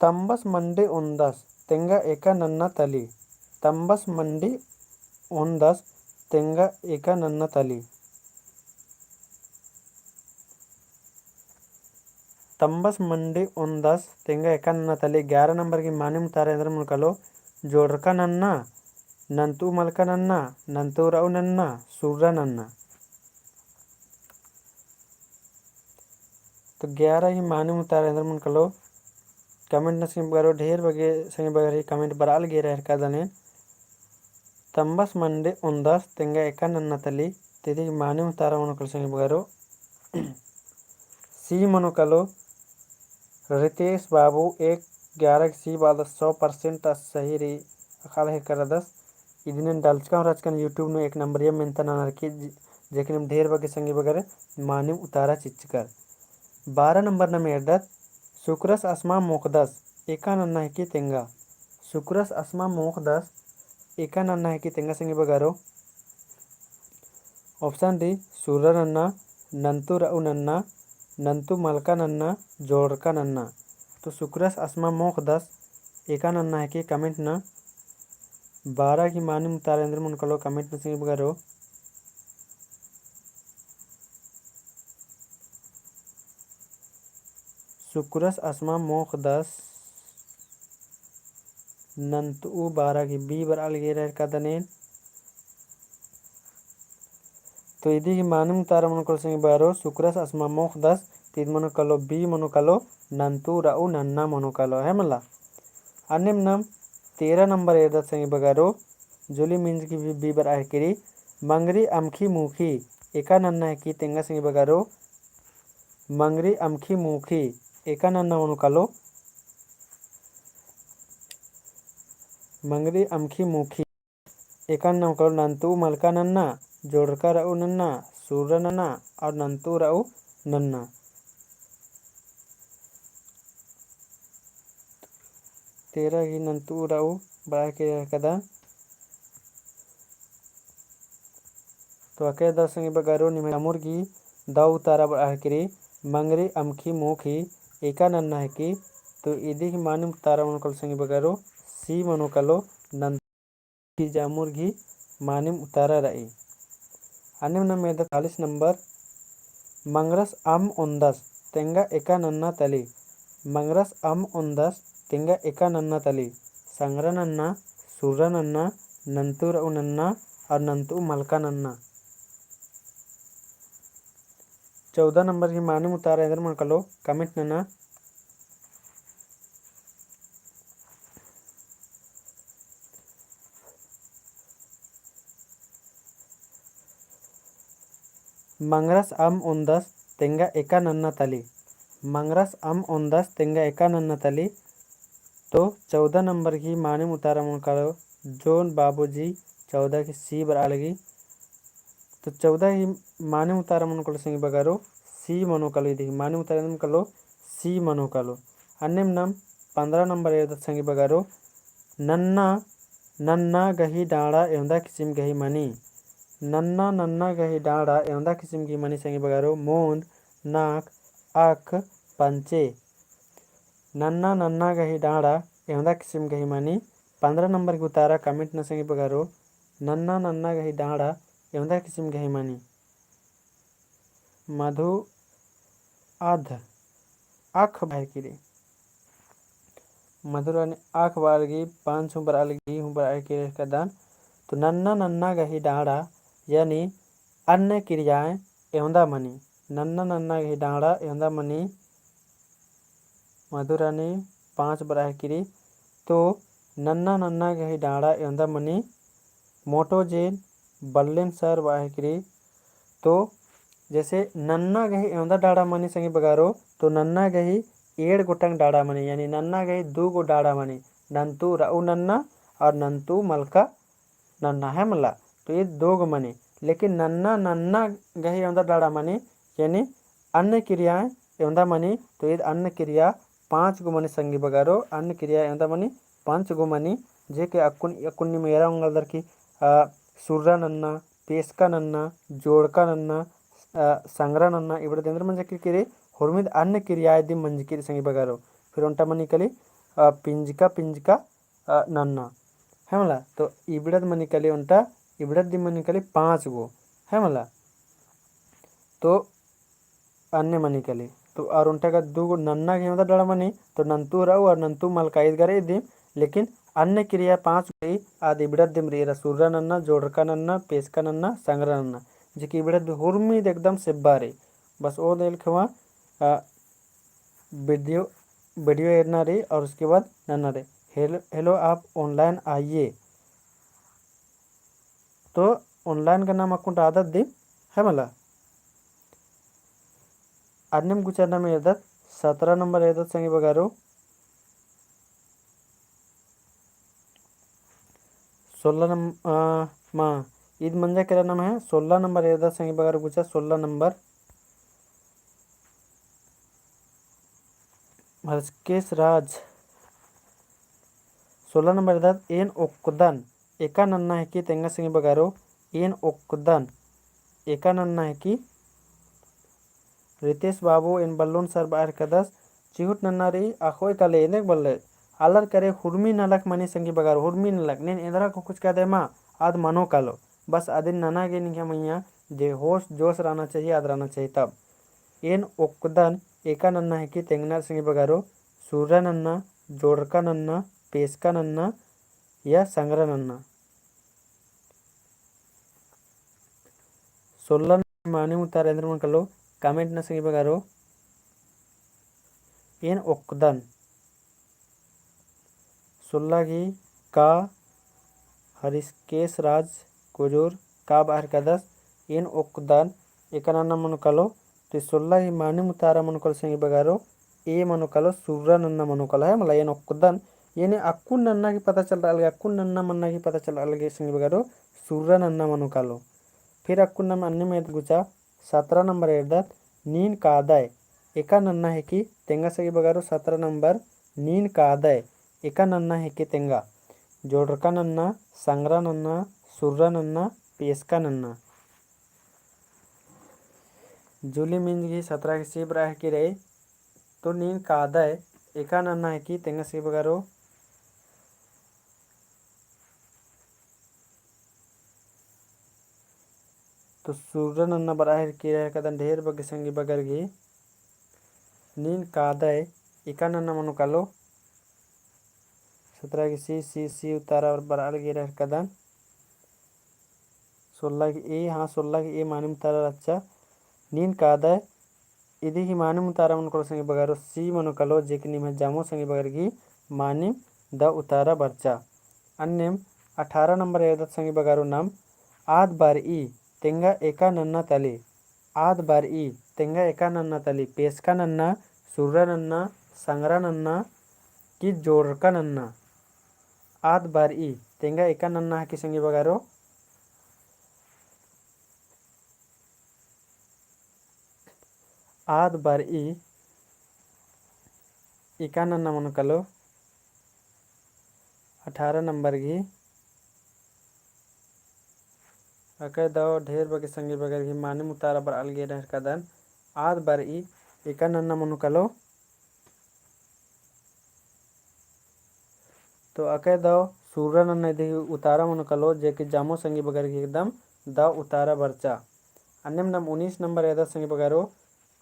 तम्बस मंडी ओन्दस तेंगा एका नन्ना तली। तम्बस मंडी ओन्दस तेंगा एका नन्ना तली। तम्बस मंडी ओन्दस तेंगा एका नन्ना तली। ग्यारह नंबर गही मानिम उतारा एन्देर मनो कालो, जोड़रका नन्ना, नन्तु मलका नन्ना, नन्तु रऊ नन्ना, सुर्रा नन्ना। तो ग्यारह ही मानिम उतारा एन्देर मनो कालो, comment नना संगी बगरो, ढेर बग्गे संगी बगर ही comment बरआ लगी एरा हेरकदन। तम्बस मंडी ओन्दस तेंगा एका नन्ना तली, तो इदी गही मानिम उतारा मनो कालो संगी बगरो। C मनो कालो, रितेश बाबू एक ग्यारह गही C बअदस, सौ percent सही रई, अख़आ लगी हेरकदस। इदिन एन डलचका हूँ रहचकन YouTube नू एक नंबरिया मेन्ता ननर की, जे-, जेकनिम ढेर बग्गे संगी बगर मानिम उतारा चिच्चकर। बारह नंबर नाम एरदत, सुकरस असमा मोख़दस, एका नन्ना हेके तेंगा। सुकरस असमा मोख़दस, एका नन्ना हेके तेंगा संगी बगरो। Option D, सुर्रा नन्ना, नन्तु रऊ नन्ना, नन्तु मलका नन्ना, जोड़रका नन्ना। तो सुकरस असमा मोख़दस एका नन्ना हेके comment ना। बारा गही मानिम उतारा एन्दर मनो कालो comment ना संगी बगरो। सुकरस असमा मोख़दस नन्तु बारा गही B बरआ लगी रहर का दनेन। तो इदी गही मानिम उतारा मनो कालो संगी बगरो, सुकरस असमा मोख़दस, तो इद मनो कालो B मनो कालो, नन्तु रऊ नन्ना मनो कालो, है मला। अन्नेम नाम तेरह नंबर एरदत संगी बगरो, जोली मिंज गही B, B बरआ हेके रई, मंगरी अमखी मूखी, एका नन्ना हेके तेंगा संगी बगरो, मंगरी अमखी मूखी, एका नन्ना मनो कालो, मंगरी अमखी मूखी। एका नन्ना मनो कालो नन्तु मलका नन्ना, जोड़रका रऊ नन्ना, सुर्रा नन्ना और नन्तु रऊ नन्ना। तेरह गही नन्तु रऊ बरआ हेके रहर का दन। तो अकय दा संगी बगरो निम्है जामुर गही दव उतारा बरआ हेके रई, मंगरी अमखी मूखी, एका नन्ना हेके। तो इदी गही मानिम उतारा मनो कालो संगी बगरो, C मनो कालो, नन्तु गही जामुर गही मानिम उतारा रई। अन्नेम नाम एरदत चालीस नंबर, मंगरस अम्म ओन्दस तेंगा एका नन्ना तली। मंगरस अम्म ओन्दस तेंगा एका नन्ना तली। संगरा नन्ना, सुर्रा नन्ना, नन्तु रऊ नन्ना और नन्तु मलका नन्ना। चौदह नंबर गही मानिम उतारा एन्दर मनो कालो comment नना। मंगरस अम्म ओन्दस तेंगा एका नन्ना तली। मंगरस अम्म ओन्दस तेंगा एका नन्ना तली। तो चौदह नंबर गही मानिम उतारा मनो कालो, जोन बाबूजी चौदह गही C बरआ लगी। तो चौदह गही मानिम उतारा मनो कालो संगी बगरो, C मनो कालो, इदी गही मानिम उतारा मनो कालो, C मनो कालो। अन्नेम नाम पन्द्रह नंबर एरदत संगी बगरो, नन्ना, नन्ना गही डाँड़ा एवंदा किसिम गही मनी। नन्ना, नन्ना गही डाँड़ा एवंदा किसिम गही मनी संगी बगरो, मोंद, नाक, अख, पंचे। नन्ना, नन्ना गही डाँड़ा एवंदा किसिम गही मनी। पन्द्रह नंबर गही उतारा comment ना संगी बगरो, नन्ना, नन्ना गही डाँड़ा एवंदा किसिम गही मनी। मधु अध अख बरआ हेके रई। मधुरानी अख बरआ लगी, पाँच हूँ बरआ लगी, हूँ बरआ हेके रई का दन। तो नन्ना नन्ना गही डाँड़ा, यानी अन्य क्रियाएँ एवंदा मनी। नन्ना नन्ना गही डाँड़ा एवंदा मनी। मधुरानी पाँच बरआ हेके रई। तो नन्ना नन्ना गही डाँड़ा एवंदा मनी। मोटो जेन बल्लेन सर बरआ हेके रई। तो जैसे नन्ना गही एवंदा डाँड़ा मनी संगी बगरो, तो नन्ना गही एंड़ गोटंग डाँड़ा मनी, यानी नन्ना गही दू गो डाँड़ा मनी, नन्तु रऊ नन्ना और नन्तु मलका नन्ना, है मला। तो ईद दू गो मनी, लेकिन नन्ना नन्ना गही एवंदा डाँड़ा मनी, यानी अन्य क्रियाएँ एवंदा मनी। तो ईद अन्य क्रिया पाँच गो मनी संगी बगरो, अन्य क्रिया एवंदा मनी पाँच गो मनी, जे के अक्कुन, अक्कुन नीम एरा ओंगदर की, अ, सुर्रा नन्ना, पेसका नन्ना, जोड़का नन्ना, अ, संगरा नन्ना, इबड़ा दिम एन्दर मंजकी रई, होरमिद अन्य क्रियाएँ दिम मंजकी रई संगी बगरो। फिर ओन्टा मनी काली, अ, पिंजका, पिंजका, अ, नन्ना, है मला। तो इबड़द मनी काली ओन्टा, इबड़द दिम मनी काली पाँच गो, है मला। तो अन्य मनी काली। तो और ओन्टा का दू गो नन्ना गही एवंदा डाँड़ा मनी, तो नन्तु रऊ और नन्तु मलका ईद गा रई दिम, लेकिन अन्य क्रिया पाँच गो रई, आद इबड़द दिम रई, एरा सुर्रा नन्ना, जोड़रका नन्ना, पेसका नन्ना, संगरा नन्ना, जे कि इबड़द होरमिद एकदम सेब्बा रई। बस ओद एलखेवा, अ, video, video एरना रई और उसके बाद नन्ना रई। Hello, hello, आप online आइए। तो online का नाम अक्कुन रअदत दिम, है मला। अन्नेम गुचा नाम एरदत, सतरा नंबर एरदत संगी बगरो। सोलह नम-, अ, मा, ईद मंजा केरा नाम है, सोलह नंबर एरदत संगी बगरो गुचा, सोलह नंबर। हर्षकेश राज, सोलह नंबर एरदत, एन ओक्कदन, एका नन्ना हेके तेंगा संगी बगरो, एन ओक्कदन। एका नन्ना हिकी। रितेश बाबू एन बल्लोन सर बअर कदस, चिहुट नन्ना रई अख़ोय काले एन्देक बल्ले। आलर करे हुरमी नलख मनी संगी बगारो, हुरमी नलख, नीन एन्दरा कुकुच कादय मा, आद मनो कालो। बस अदिन नना गे निंग्है मइय्याँ जे होश जोश रहना चाहिए, आद रहना चाहिए तब। एन ओक्कदन एका नन्ना हिकी तेंगनर संगी बगारो, सुर्रा नन्ना, जोड़रका नन्ना, पेसका नन्ना, या संगरा नन्ना। सोल्ला मानिम उतारा एन्दर मनो कालो, comment नना संगी बगारो। एन ओक्कदन। सोल्ला गही का हरिकेश राज कोजूर का बअर कदस, एन ओक्कदन एका नन्ना मनो कालो। तो सोल्ला गही मानिम उतारा मनो कालो संगी बगारो, ए मनो कालो, सुर्रा नन्ना मनो कालो है, मला एन ओक्कदन, यानी अक्कुन नन्ना की पता चल रहा लगे, अक्कुन नन्ना मन्ना की पता चल रहा लगे संगी बगारो, सुर्रा नन्ना मनो कालो। फिर अक्कुन नम अन्ने में गुचा, सतरा नंबर एरदत, नीन कादय, एका नन्ना हिकी तेंगा संगी बगारो, सतरा नंबर, नीन कादय, एका नन्ना हिकी तेंगा। जोड़रका नन्ना, संगरा नन्ना, सुर्रा नन्ना, पेसका नन्ना। जूली मिंज गही सतरा गही सी बरआ हिकी रई, तो नीन कादय, एका नन्ना हिकी तेंगा संगी बगारो। तो सुर्रा नन्ना बरआ हिकी रई कदन ढेर बग्गे संगी बगर गही। नीन कादय, एका नन्ना मनो कालो। सतरा गही सी, सी, सी उतारा बरआ लगी रई कदन। सोल्ला गही ए, हाँ, सोल्ला गही ए मानिम उतारा रहचा। नीन कादय, इदी गही मानिम उतारा मनो कालो संगी बगारो, सी मनो कालो, जे कि निम्है जामो संगी बगर गही मानिम द उतारा बरचा। अन्नेम अठारह नंबर एरदत संगी बगारो नम, आद बरई, तेंगा एका नन्ना तली। आद बरई, तेंगा एका नन्ना तली, पेसका नन्ना, सुर्रा नन्ना, संगरा नन्ना, कि जोड़रका नन्ना। आद बरई, तेंगा एका नन्ना हिकी संगी बगारो। आद बरई, एका नन्ना मनो कालो, अठारह नंबर गही। अकय दव ढेर बग्गे संगी बगर गही मानिम उतारा बरआ लगी रई कदन, आद बरई, एका नन्ना मनो कालो। तो अकय दव सुर्रा नन्ना इदी गही उतारा मनो कालो, जे कि जामो संगी बगर गही एकदम द उतारा बरचा। अन्नेम नम उन्नीस नंबर एरदत संगी बगारो,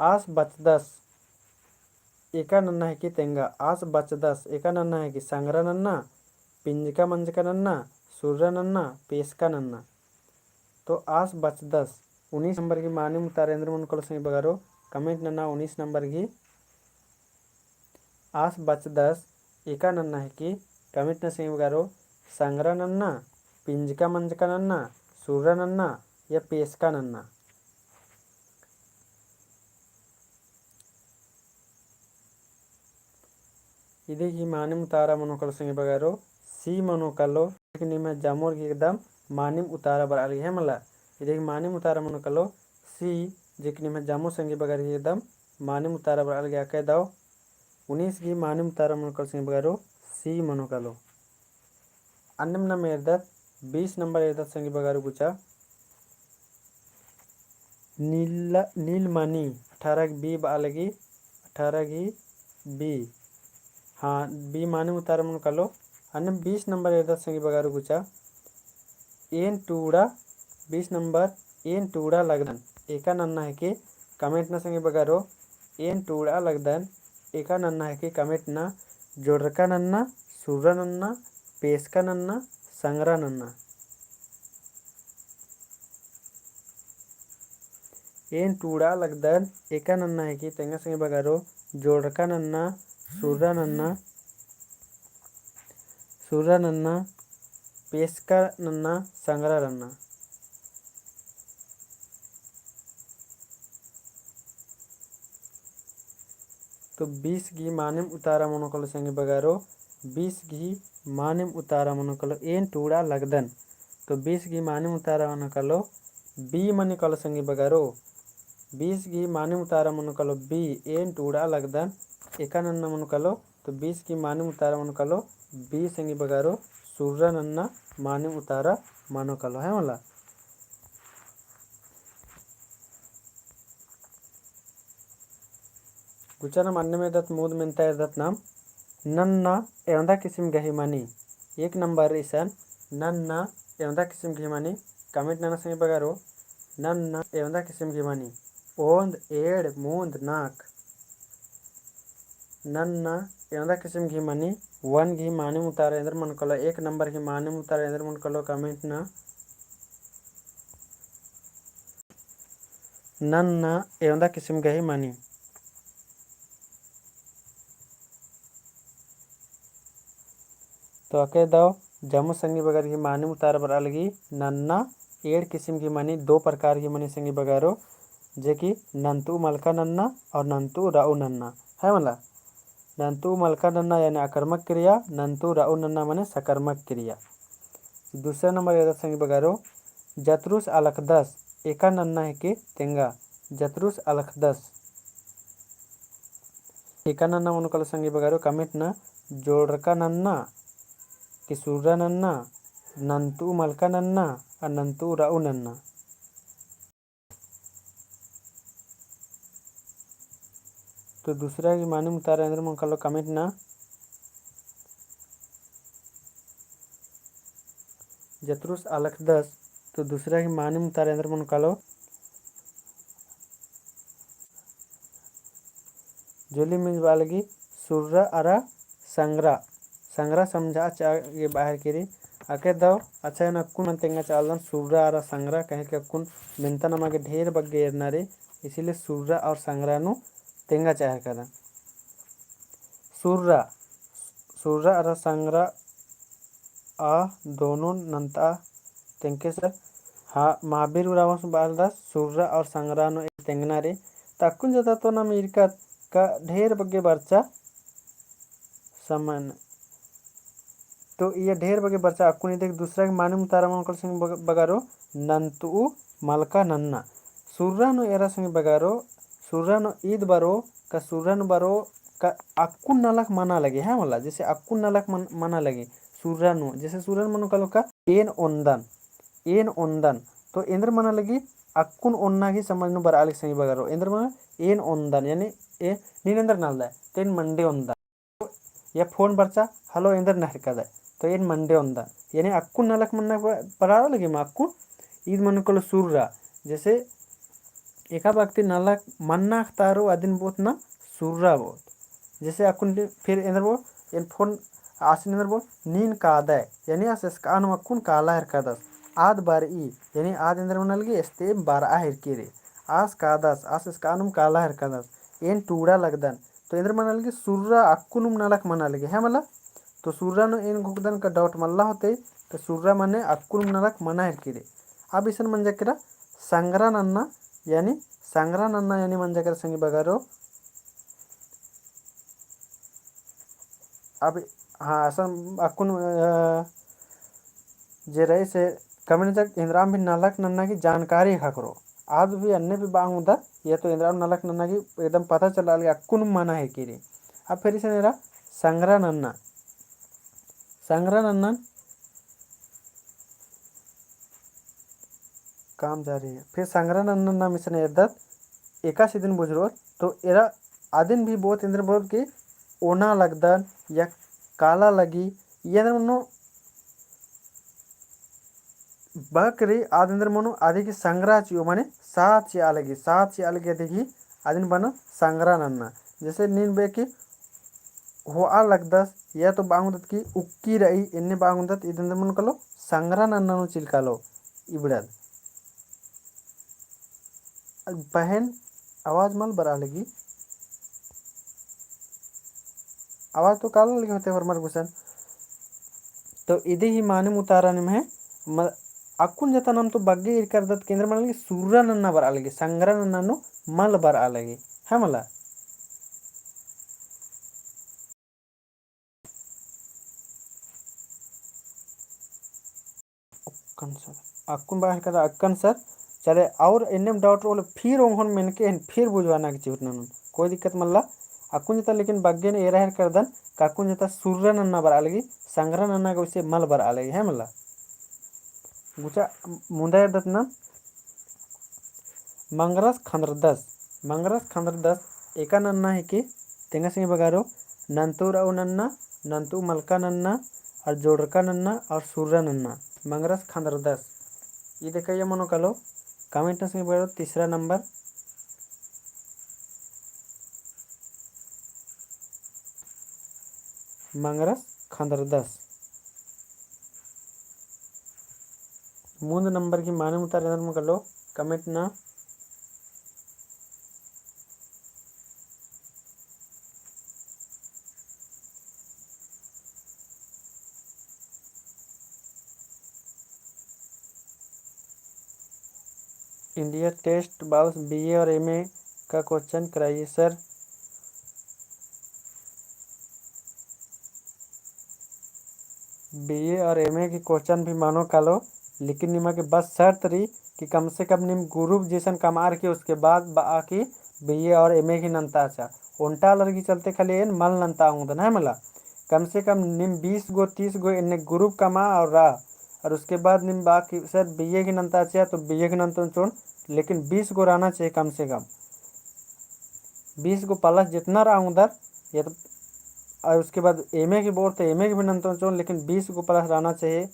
आस बचदस, एका नन्ना हिकी तेंगा, आस बचदस, एका नन्ना हिकी संगरा नन्ना, पिंजका मंजका नन्ना, सुर्रा नन्ना, पेसका नन्ना। तो आस बचदस, उन्नीस नंबर गही मानिम उतारा एन्दर मनो कालो संगी बगारो, comment नना उन्नीस नंबर गही। आस बचदस, एका नन्ना हिकी, comment नना संगी बगारो, संगरा नन्ना, पिंजका मंजका नन्ना, सुर्रा नन्ना, या पेसका नन्ना। इदी गही मानिम उतारा मनो कालो संगी बगारो, सी मनो कालो, जे कि निम्है जामोर गही एकदम मानिम उतारा बरआ लगी है मला। इदी गही मानिम उतारा मनो कालो, सी, जे कि निम्है जामो संगी बगर गही एकदम मानिम उतारा बरआ लगी अकय दव। उन्नीस गही मानिम उतारा मनो कालो संगी बगारो, सी मनो कालो। अन्नेम नम एरदत, बीस नंबर एरदत संगी बगारो गुचा। नीला, नीलमणि, अठारह गही बी बआ लगी, अठारह गही बी। हाँ, बी मानिम उतारा मनो कालो। अन्नेम बीस नंबर एरदत संगी बगारो गुचा। एन टूड़ा, बीस नंबर, एन टूड़ा लगदन। एका नन्ना हिकी comment नना संगी बगारो, एन टूड़ा लगदन। एका नन्ना हिकी comment नना, जोड़रका नन्ना, सुर्रा नन्ना, पेसका नन्ना, संगरा नन्ना। एन टूड़ा लगदन, एका नन्ना हिकी तेंगा संगी बगारो, जोड़रका नन्ना, सुर्रा नन्ना, सुर्रा नन्ना, पेसका नन्ना, संगरा नन्ना। तो बीस गही मानिम उतारा मनो कालो संगी बगारो, बीस गही मानिम उतारा मनो कालो एन टूड़ा लगदन। तो बीस गही मानिम उतारा मनो कालो बी मनो कालो संगी बगारो। बीस गही मानिम उतारा मनो कालो बी, एन टूड़ा लगदन। एका नन्ना मनो कालो, तो बीस गही मानिम उतारा मनो कालो बी संगी बगारो, सुर्रा नन्ना मानिम उतारा मनो कालो है मला। गुचा नाम अन्नेम एरदत मुन्द मेन्ता एरदत नाम नन्ना एवंदा किसिम गही मनी। एक नंबर इसन नन्ना एवंदा किसिम गही मनी। Comment नना संगी बगरो, नन्ना एवंदा किसिम गही मनी। ओन्द, एंड़, मुन्द, नाक। नन्ना एवंदा किसिम गही मनी। वन गही मानिम उतारा एन्देर मनो कालो, एक नंबर गही मानिम उतारा एन्देर मनो कालो comment नना। नन्ना एवंदा किसिम गही मनी। तो अके दव जम्मो संगी बगर गही मानिम उतारा बरआ लगी नन्ना एंड़ किसिम गही मनी, दो प्रकार गही मनी संगी बगरो, जे कि नन्तु मलका नन्ना और नन्तु रऊ नन्ना, है मला? नन्तु मलका नन्ना यानी आक्रामक क्रिया, नन्तु रऊ नन्ना मने सकारात्मक क्रिया। दूसरा नंबर एरदत संगी बगरो, जतरुस अलखदस, एका नन्ना हेके तेंगा, जतरुस अलखदस। एका नन्ना मनो कालो संगी बगरो comment नना, जोड़रका नन्ना, कि सुर्रा नन्ना, नन्तु मलका नन्ना, और नन्तु रऊ नन्ना। तो दूसरा गही मानिम उतारा एन्देर मनो कालो comment नना। जतरुस अलखदस, तो दूसरा गही मानिम उतारा एन्देर मनो कालो। जोली मिंज बआ लगी सुर्रा अरा संग्रा, संग्रा समझा चा गे बाहर केरी। अके दव अच्छा एन अक्कुन मने तेंगा चालदन सुर्रा अरा संग्रा, कहे कि अक्कुन मेन्ता नमा गे ढेर बग्गे एरना रई, इसीलिए सुर्रा और संग्रा नू तेंगा चाहर कदन। सुर्रा, सुर्रा अरा संग्रा आ दोनों नन्ता तेंगके सर। हाँ, महावीर उराँवस बआलदस सुर्रा और संग्रा नू एक तेंगना रई। त अक्कुन जता तो नाम ईरकत का ढेर बग्गे बरचा समान। तो इया ढेर बग्गे बरचा अक्कुन इदिक दूसरा गही मानिम उतारा मनो कालो संगी बग-, बगरो नन्तु मलका नन्ना। सुर्रा नू एरा संगी बगरो, सुर्रा नू ईद बरो, का सुर्रा नू बरो, का अक्कुन नलख मना लगी, है मला? जैसे अक्कुन नलख मन-, मना लगी। सुर्रा नू, जैसे सुर्रा नू मनो कालो का एन ओन्दन, एन ओन्दन। तो एन्देर मना लगी अक्कुन ओन्ना गही समझ नू बरआ लगी संगी बगरो। एन्देर मना एन ओन्दन, यानी ए, नीन एन्देर नलदय, तो एन मंडे ओन्दन। या फोन बरचा, hello एन्देर नहरकदय, तो एन मंडे ओन्दन। यानी अक्कुन नलख मन्ना ब-, बरआ लगी मा अक्कुन, ईद मनो कालो सुर्रा। जैसे एका बक्ती नलख मन्ना अख़तारो अदिन बओत ना सुर्रा बओत। जैसे अक्कुन फिर एन्देर बओ, एन फोन आसिन एन्देर बओ, नीन कादय, यानी आस एसकानुम अक्कुन काला हेरकदस। आद बरई, यानी आद एन्देर मना लगी एस्ते बरआ हेरकी रई। आस कादस, आस एसकानुम काला हेरकदस। एन टूड़ा लगदन। तो एन्देर मना लगी सुर्रा अक्कुनुम नलख मना लगी, है मला? तो सुर्रा नू एन घोखदन का doubt मल्ला होते, तो सुर्रा मने अक्कुनुम नलख मना हेरकी रई। अब इसन मंजा केरा संग्रा नन्ना, यानी संग्रा नन्ना यानी मंजा केरा संगी बगरो। अब हाँ, असन अक्कुन, अ, जे रई से comment नंजक एन्देरम भी नलख नन्ना गही जानकारी ख़क्खरो। आद भी अन्ने भी बांग उन्दत, या तो एन्देरम नलख नन्ना गही एकदम पता चला लगी अक्कुन मना हेरकी रई। अब फिर इसन एरा संग्रा नन्ना, संग्रा नन्ना काम जारी है। फिर संग्रा नन्ना नाम इसन एरदत, एकासे इदिन बुझुरओत, तो एरा अदिन भी बओत एन्देर बओत कि ओना लगदन या काला लगी, एन्देर मनो बकरी आद एन्देर मनो अदी गही संग्रा चिओ, माने साथ चिआ लगी, साथ चिआ लगी अदी गही अदिन बअनर संग्रा नन्ना। जैसे नीन बई कि होआ लगदस, या तो बांग उन्दत कि उक्की रई, एन्ने बांग उन्दत, ईद एन्देर मनो कालो संग्रा नन्ना नू चिलका लो इबड़द। पहें आवाज मल बरआ लगी। आवाज तो काला लगी होते होरमर गुसन। तो इदी ही मानिम उतारा निम्है म-, अक्कुन जता नाम तो बग्गे ईरका रअदत का एन्देर मना लगी सुर्रा नन्ना बरआ लगी, संग्रा नन्ना नू मल बरआ लगी, है मला? अक्कन सर, अक्कुन बाहर करा अक्कन सर। चले, और एन्नेम doubt रओ होले फिर ओंगोन मेनके एन फिर बुझवाना गे चिहुट ननोन, कोई दिक्कत मल्ला। अक्कुन जता लेकिन बग्गेन एरा हेरका रअदन का अक्कुन जता सुर्रा नन्ना बरआ लगी, संग्रा नन्ना गे उसे मल बरआ लगी, है मला। गुचा मुन्दा एरदत ना, मंगरस खंदरदस, मंगरस खंदरदस, एका नन्ना हिके, तेंगा संगी बगरो, नन्तु रऊ नन्ना, नन्तु मलका नन्ना, और जोड़रका नन्ना, और सुर्रा नन्ना, मंगरस खंदरदस। ई देखा या मनो कालो, comment नू संगी बगरो, तीसरा नंबर, मंगरस खंदरदस। मूंद नंबर की मानिम उतारा एन्देर मनो कालो, comment ना। India test box B A और M A का question कराइए sir। B A और M A की question भी मनो कालो, लेकिन निमा गे बस शर्त रई कि कम से कम नीम group जैसन कमअर की उसके बाद बआ की B A और M A की नन्ताचा। ओन्टा आलर की चलते खाली एन मल नन्ता ओंगदन है मला। कम से कम नीम बीस गो, तीस गो एन्ने group कमआ और रआ, और उसके बाद नीम बआ की sir B A की नन्ताचा तो B A की नन्तोन चोन, लेकिन बीस गो रहना चाहिए कम से कम। बीस गो plus जितना रआ ओंगदर, ये तो, और उसके बाद M A की बोर तो M A की भी नन्तोन चोन, लेकिन बीस गो plus रहना चाहिए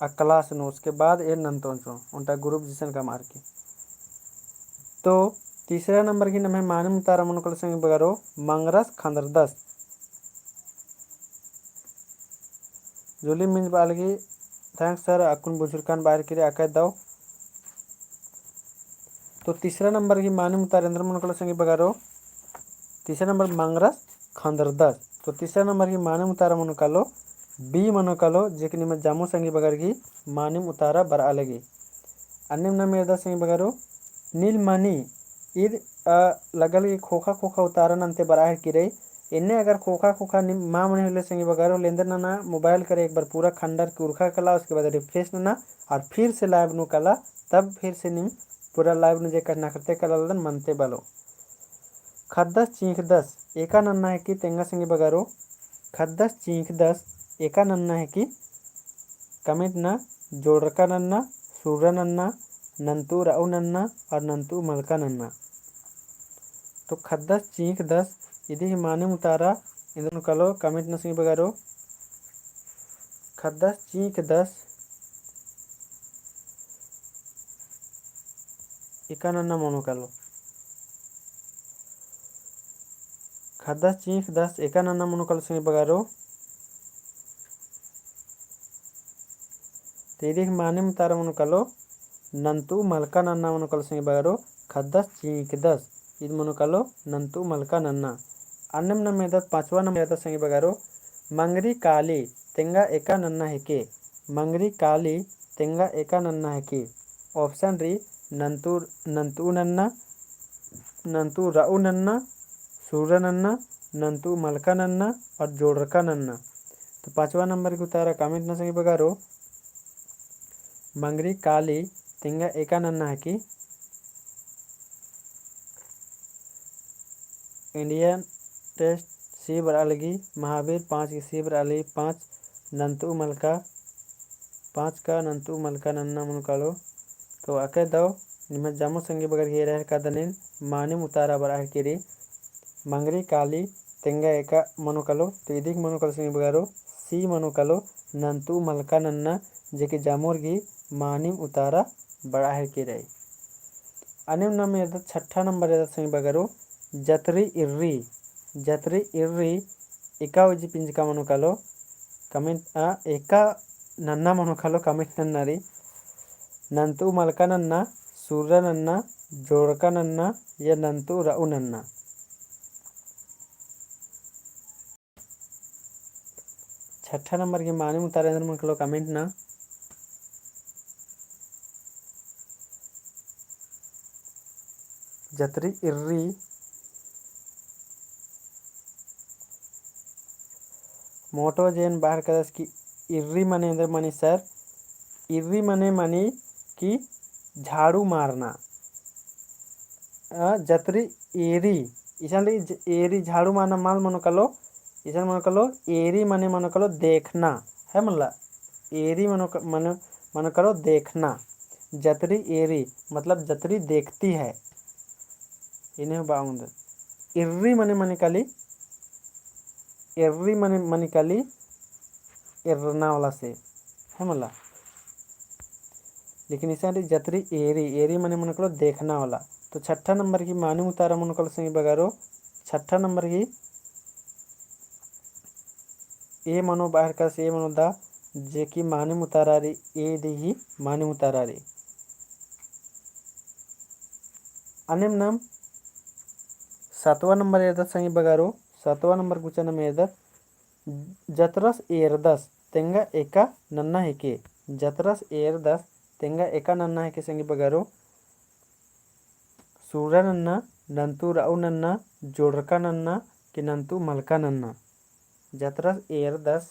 आ class नू, उसके बाद एन नन्तोन चोन, ओन्टा group जैसन कमअर की। तो तीसरा नंबर की नम्है मानिम उतारा मनो कालो संगी बगरो, मंगरस खंदरदस। जूली मिंज बआ लगी, thanks sir, अक्कुन बुझुरकान बअर की रई अकय दव। तो तीसरा नंबर की मानिम उतारा एन्देर मनो कालो संगी बगरो, तीसरा नंबर मंगरस खंदरदस। तो तीसरा नंबर की मानिम उतारा मनो कालो, B मनो कालो, जे कि निमा जामो संगी बगर की मानिम उतारा बरआ लगी। अन्नेम नाम एरदत संगी बगरो, नीलमणि, ईद, अ, लगल की खोखा खोखा उतारा नन्ते बरआ हेलरकी रई। एन्ने अगर खोखा खोखा नीम मा मने होले संगी बगरो, होले एन्देर नना, mobile करे एक बार पूरा खंडर की उरखा कला, उसके बाद refresh नना, और फिर से live नू कला, तब फिर से नीम पूरा live नू जे कछनखरते कला लगदन मनते बलो। खद्दस चींखदस एका नन्ना हिकी तेंगा संगी बगरो। खद्दस चींखदस एका नन्ना हिकी। Comment ना जोड़रका नन्ना, सुर्रा नन्ना, नन्तु रऊ नन्ना और नन्तु मलका नन्ना। तो खद्दस चींखदस इदी ही मानिम उतारा एन्देर मनो कालो comment ना संगी बगरो। खद्दस चींखदस एका नन्ना मनो कालो। खद्दस चींखदस एका नन्ना मनो कालो संगी बगरो। तो इदी ही मानिम उतारा मनो कालो नन्तु मलका नन्ना मनो कालो संगी बगरो। खद्दस चींखदस इद मनो कालो नन्तु मलका नन्ना। अन्नेम नाम एरदत पाँचवा नंबर एरदत संगी बगरो। मंगरी काली तेंगा एका नन्ना हिके। मंगरी काली तेंगा एका नन्ना हिके। Option रई नन्तु, नन्तु नन्ना, नन्तु रऊ नन्ना, सुर्रा नन्ना, नन्तु मलका नन्ना और जोड़रका नन्ना। तो पाँचवा नंबर की उतारा comment ना संगी बगरो। मंगरी काली तेंगा एका नन्ना हिकी। India test C बरआ लगी, महावीर पाँच की C बरआ लगी, पाँच नन्तु मलका, पाँच का नन्तु मलका नन्ना मनो कालो। तो अकय दव निम्है जामो संगी बगर की एरा हेलरका दनेन मानिम उतारा बरआ हेलरकी रई। मंगरी काली तेंगा एका मनो कालो, तो इदी ही मनो कालो संगी बगरो C मनो कालो नन्तु मलका नन्ना, जे कि जामोर गही मानिम उतारा बरआ हेलरकी रई। अन्नेम नाम एरदत छठा नंबर एरदत संगी बगरो जतरी इर्री। जतरी इर्री एका उजी पिंजका मनो कालो comment, आ, एका नन्ना मनो कालो comment नन्ना रई। नन्तु मलका नन्ना, सुर्रा नन्ना, जोड़रका नन्ना या नन्तु रऊ नन्ना। छठा नंबर की मानिम उतारा एन्देर मनो कालो comment ना। जतरी इर्री मोटो जेन बअर केरदस कि इर्री मने एन्देर मनी sir, इर्री मने मनी कि झाड़ू मारना। अ, जतरी एरी, इसन रई ज-, एरी झाड़ू मारना मल मनो कालो, इसन मनो कालो, एरी मने मनो कालो देखना, है मला? एरी मनो क-, मनो, मनो कालो देखना। जतरी एरी, मतलब जतरी देखती है। इन्हें बाउंद। एर्री मने मने काली, एर्री मने मने काली एर्रना वाला से, है मला। लेकिन इसन रई जतरी एरी, एरी मने मनो कालो देखना वाला। तो छठा नंबर गही मानिम उतारा मनो कालो संगी बगरो, छठा नंबर गही ए मनो बाहर का से ए मनो दा, जे कि मानिम उतारा रई, ए दिही मानिम उतारा रई। अन्नेम नाम सातवाँ नंबर एरदत संगी बगरो, सातवाँ नंबर गुचा नाम एरदत, जतरस एरदस तेंगा एका नन्ना हेके। जतरस एरदस तेंगा एका नन्ना हेके संगी बगरो। सुर्रा नन्ना, नन्तु रऊ नन्ना, जोड़रका नन्ना, कि नन्तु मलका नन्ना। जतरस एरदस,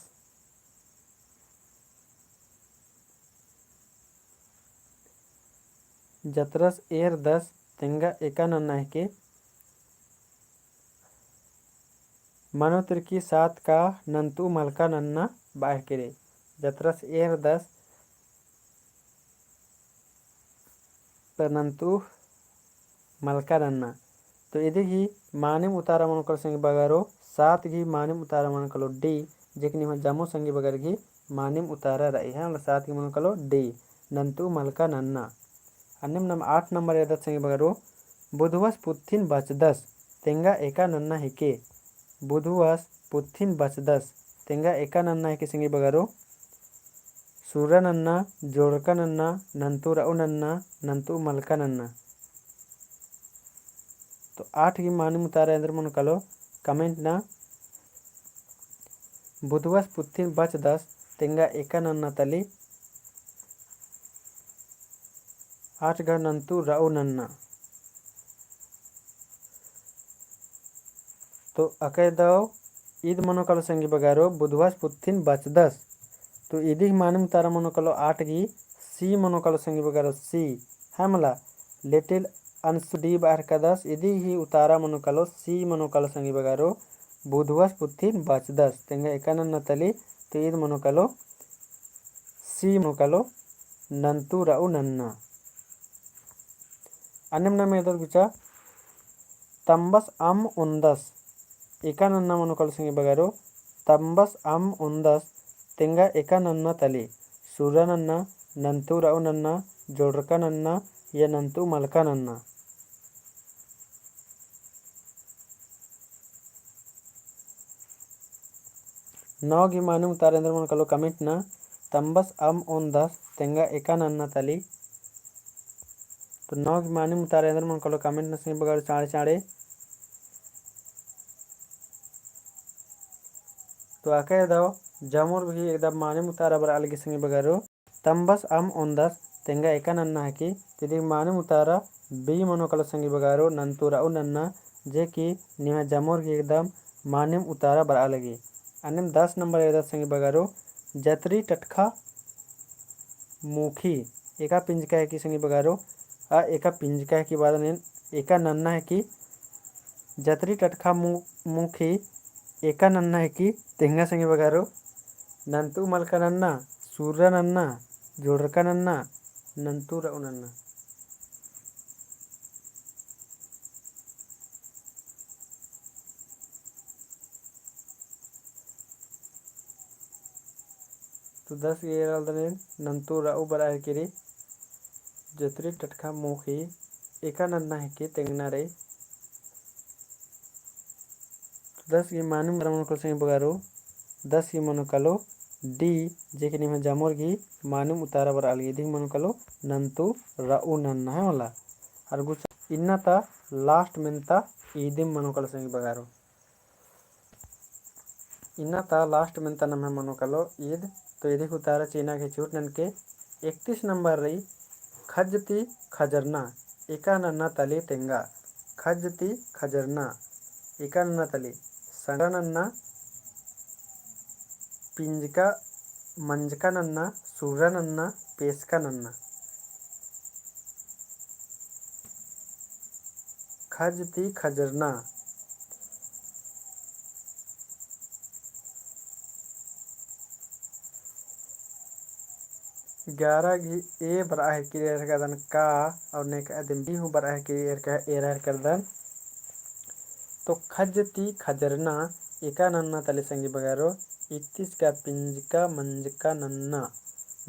जतरस एरदस तेंगा एका नन्ना हेके। मनो तिरकी सात का नन्तु मलका नन्ना बाहर केरे। जतरस एरदस पर नन्तु मलका नन्ना। तो इदी गही मानिम उतारा मनो कालो संगी बगरो, सात गही मानिम उतारा मनो कालो D, जे कि निम्है जम्मो संगी बगर गही मानिम उतारा रई, है मला, सात गही मनो कालो D, नन्तु मलका नन्ना। अन्नेम नाम आठ नंबर एरदत संगी बगरो, बुधुवस पुत्थिन बचदस तेंगा एका नन्ना हेके। बुधुवस पुत्थिन बचदस तेंगा एका नन्ना हेके संगी बगरो। सुर्रा नन्ना, जोड़रका नन्ना, नन्तु रऊ नन्ना, नन्तु मलका नन्ना। तो आठ गही मानिम उतारा एन्दर मनो कालो comment ना। बुधुवस पुत्थिन बचदस तेंगा एका नन्ना तली। आठ गा नन्तु रऊ नन्ना। तो अकय दव ईद मनो कालो संगी बगरो बुधुवस पुत्थिन बचदस। तो इदी गही मानिम उतारा मनो कालो आठ गही C मनो कालो संगी बगरो C। है मला, little अंशु D बाहर कदस, इदी गही उतारा मनो कालो C मनो कालो संगी बगरो बुधुवस पुत्थिन बचदस तेंगा एका नन्ना तली। तो ईद मनो कालो C मनो कालो नन्तु रऊ नन्ना। अन्नेम नाम एरदत गुचा, तम्बस अम्म ओन्दस, एका नन्ना मनो कालो संगी बगरो, तम्बस अम्म ओन्दस तेंगा एका नन्ना तली। सुर्रा नन्ना, नन्तु रऊ नन्ना, जोड़रका नन्ना, या नन्तु मलका नन्ना। नौ गही मानिम उतारा एन्दर मनो कालो comment ना, तम्बस अम्म ओन्दस तेंगा एका नन्ना तली। तो नौ गही मानिम उतारा एन्दर मनो कालो comment ना संगी बगरो चाँड़े चाँड़े। तो अकय दव जमुर भी एकदम मानिम उतारा बरआ लगी संगी बगरो। तम्बस अम्म ओन्दस तेंगा एका नन्ना हेके, तो इदी गही मानिम उतारा B मनो कालो संगी बगरो, नन्तु रऊ नन्ना, जे कि निम्है जमुर गही एकदम मानिम उतारा बरआ लगी। अन्नेम दस नंबर एरदत संगी बगरो, जतरी टटखा मुखी, एका पिंजका हेके संगी बगरो, आ एका पिंजका हेके बाद एन एका नन्ना हेके, जतरी टटखा मु-, मुखी एका नन्ना हेके, तेंगा संगी बगरो, नन्तु मलका नन्ना, सुर्रा नन्ना, जोड़रका नन्ना, नन्तु रऊ नन्ना। तो दस गही एरा लगदन एन, नन्तु रऊ बरआ हेके रई, जतरी टटखा मुखी एका नन्ना हेके, तेंगना रई। तो दस गही मानिम उतारा मनो कालो संगी बगरो, दस गही मनो कालो D, जे कि निम्है जमुर गही मानिम उतारा बरआ लगी, इदी गही मनो कालो नन्तु रऊ नन्ना, है मला। अरा गुचा इन्ना ता last मेन्ता ईदिम मनो कालो संगी बगरो। इन्ना ता last मेन्ता नम्है मनो कालो ईद, तो इदी गही उतारा चिअना गे चिहुट ननके। इकतीस नंबर रई, खज्ज ती खजरना, एका नन्ना तली तेंगा। खज्ज ती खजरना, एका नन्ना तली। संगरा नन्ना, पिंजका, मंजका नन्ना, सुर्रा नन्ना, पेसका नन्ना। खज्ज ती खजरना। ग्यारह गही A बरआ हेके रई एरा हेकदन का, और नेकअदिम B हूँ बरआ हेके रई एरा हेकदन। तो खज्ज ती खजरना एका नन्ना तली संगी बगरो, इकतीस का पिंजका मंजका नन्ना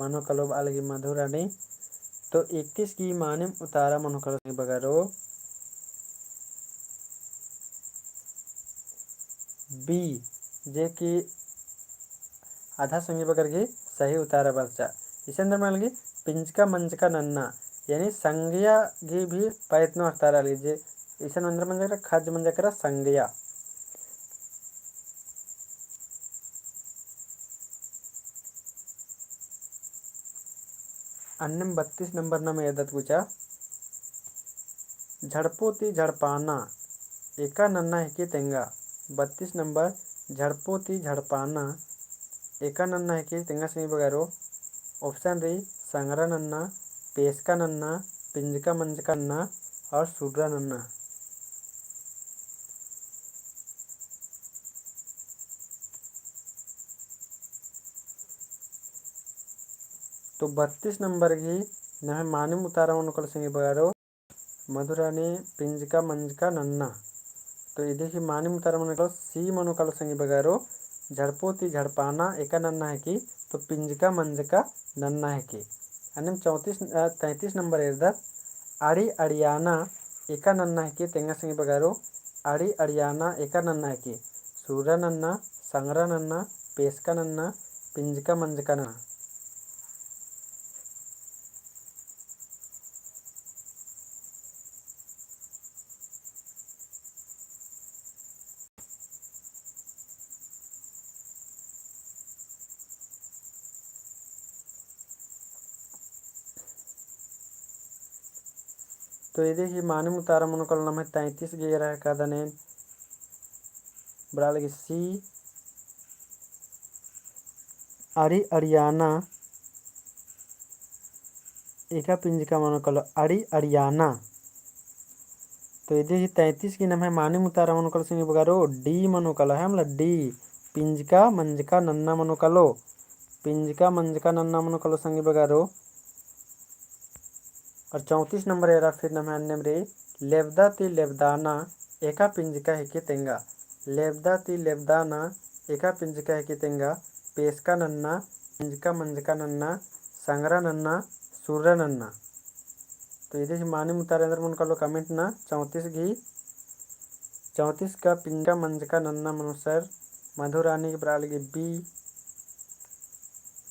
मनो कलो बआ लगी मधुरानी। तो इकतीस की मानिम उतारा मनो कलो संगी बगरो B, जे कि आधा संगी बगर गही सही उतारा बरचा। इसन एन्दर मना लगी पिंजका मंजका नन्ना, यानी संगिया गही भी पैत नू उतारा लगी, जे इसन एन्दर मंजा केरा, खज्ज मंजा केरा संगिया। अन्नेम बत्तीस नंबर नम एरदत गुचा, झड़पो ती झड़पाना एका नन्ना हिकी तेंगा। बत्तीस नंबर, झड़पो ती झड़पाना एका नन्ना हिकी तेंगा संगी बगरो। Option रई संगरा नन्ना, पेसका नन्ना, पिंजका मंजका नन्ना और सुर्रा नन्ना। तो बत्तीस नंबर गही नम्है मानिम उतारा मनो कालो संगी बगरो, मधुरानी पिंजका मंजका नन्ना। तो इदी गही मानिम उतारा मनो कालो C मनो कालो संगी बगरो, झड़पो ती झड़पाना एका नन्ना हिकी, तो पिंजका मंजका नन्ना हिकी। अन्नेम चौंतीस, अ, तैंतीस नंबर एरदत, अड़ी अड़ियाना एका नन्ना हिकी तेंगा संगी बगरो, अड़ी अड़ियाना एका नन्ना हिकी, सुर्रा नन्ना, संगरा नन्ना, पेसका नन्ना, पिंजका मंजका नन्ना। तो इदी गही मानिम उतारा मनो कालो नम्है तैंतीस गही एरा कादन एन बरआ लगी C, अड़ी अड़ियाना एका पिंजका मनो कालो, अड़ी अड़ियाना। तो इदी गही तैंतीस गही नम्है मानिम उतारा मनो कालो संगी बगरो, D मनो कालो, है मला D, पिंजका मंजका नन्ना मनो कालो, पिंजका मंजका नन्ना मनो कालो संगी बगरो। और चौंतीस नंबर एरा फिर नम्है अन्नेम रई, लेबदा ती लेबदाना एका पिंजका हिकी तेंगा। लेबदा ती लेबदाना एका पिंजका हिकी तेंगा, पेसका नन्ना, पिंजका मंजका नन्ना, संगरा नन्ना, सुर्रा नन्ना। तो इदी गही मानिम उतारा एन्दर मनो कालो comment नना, चौंतीस गही, चौंतीस का पिंजका मंजका नन्ना मनो सर, मधुरानी गही बरआ लगी B,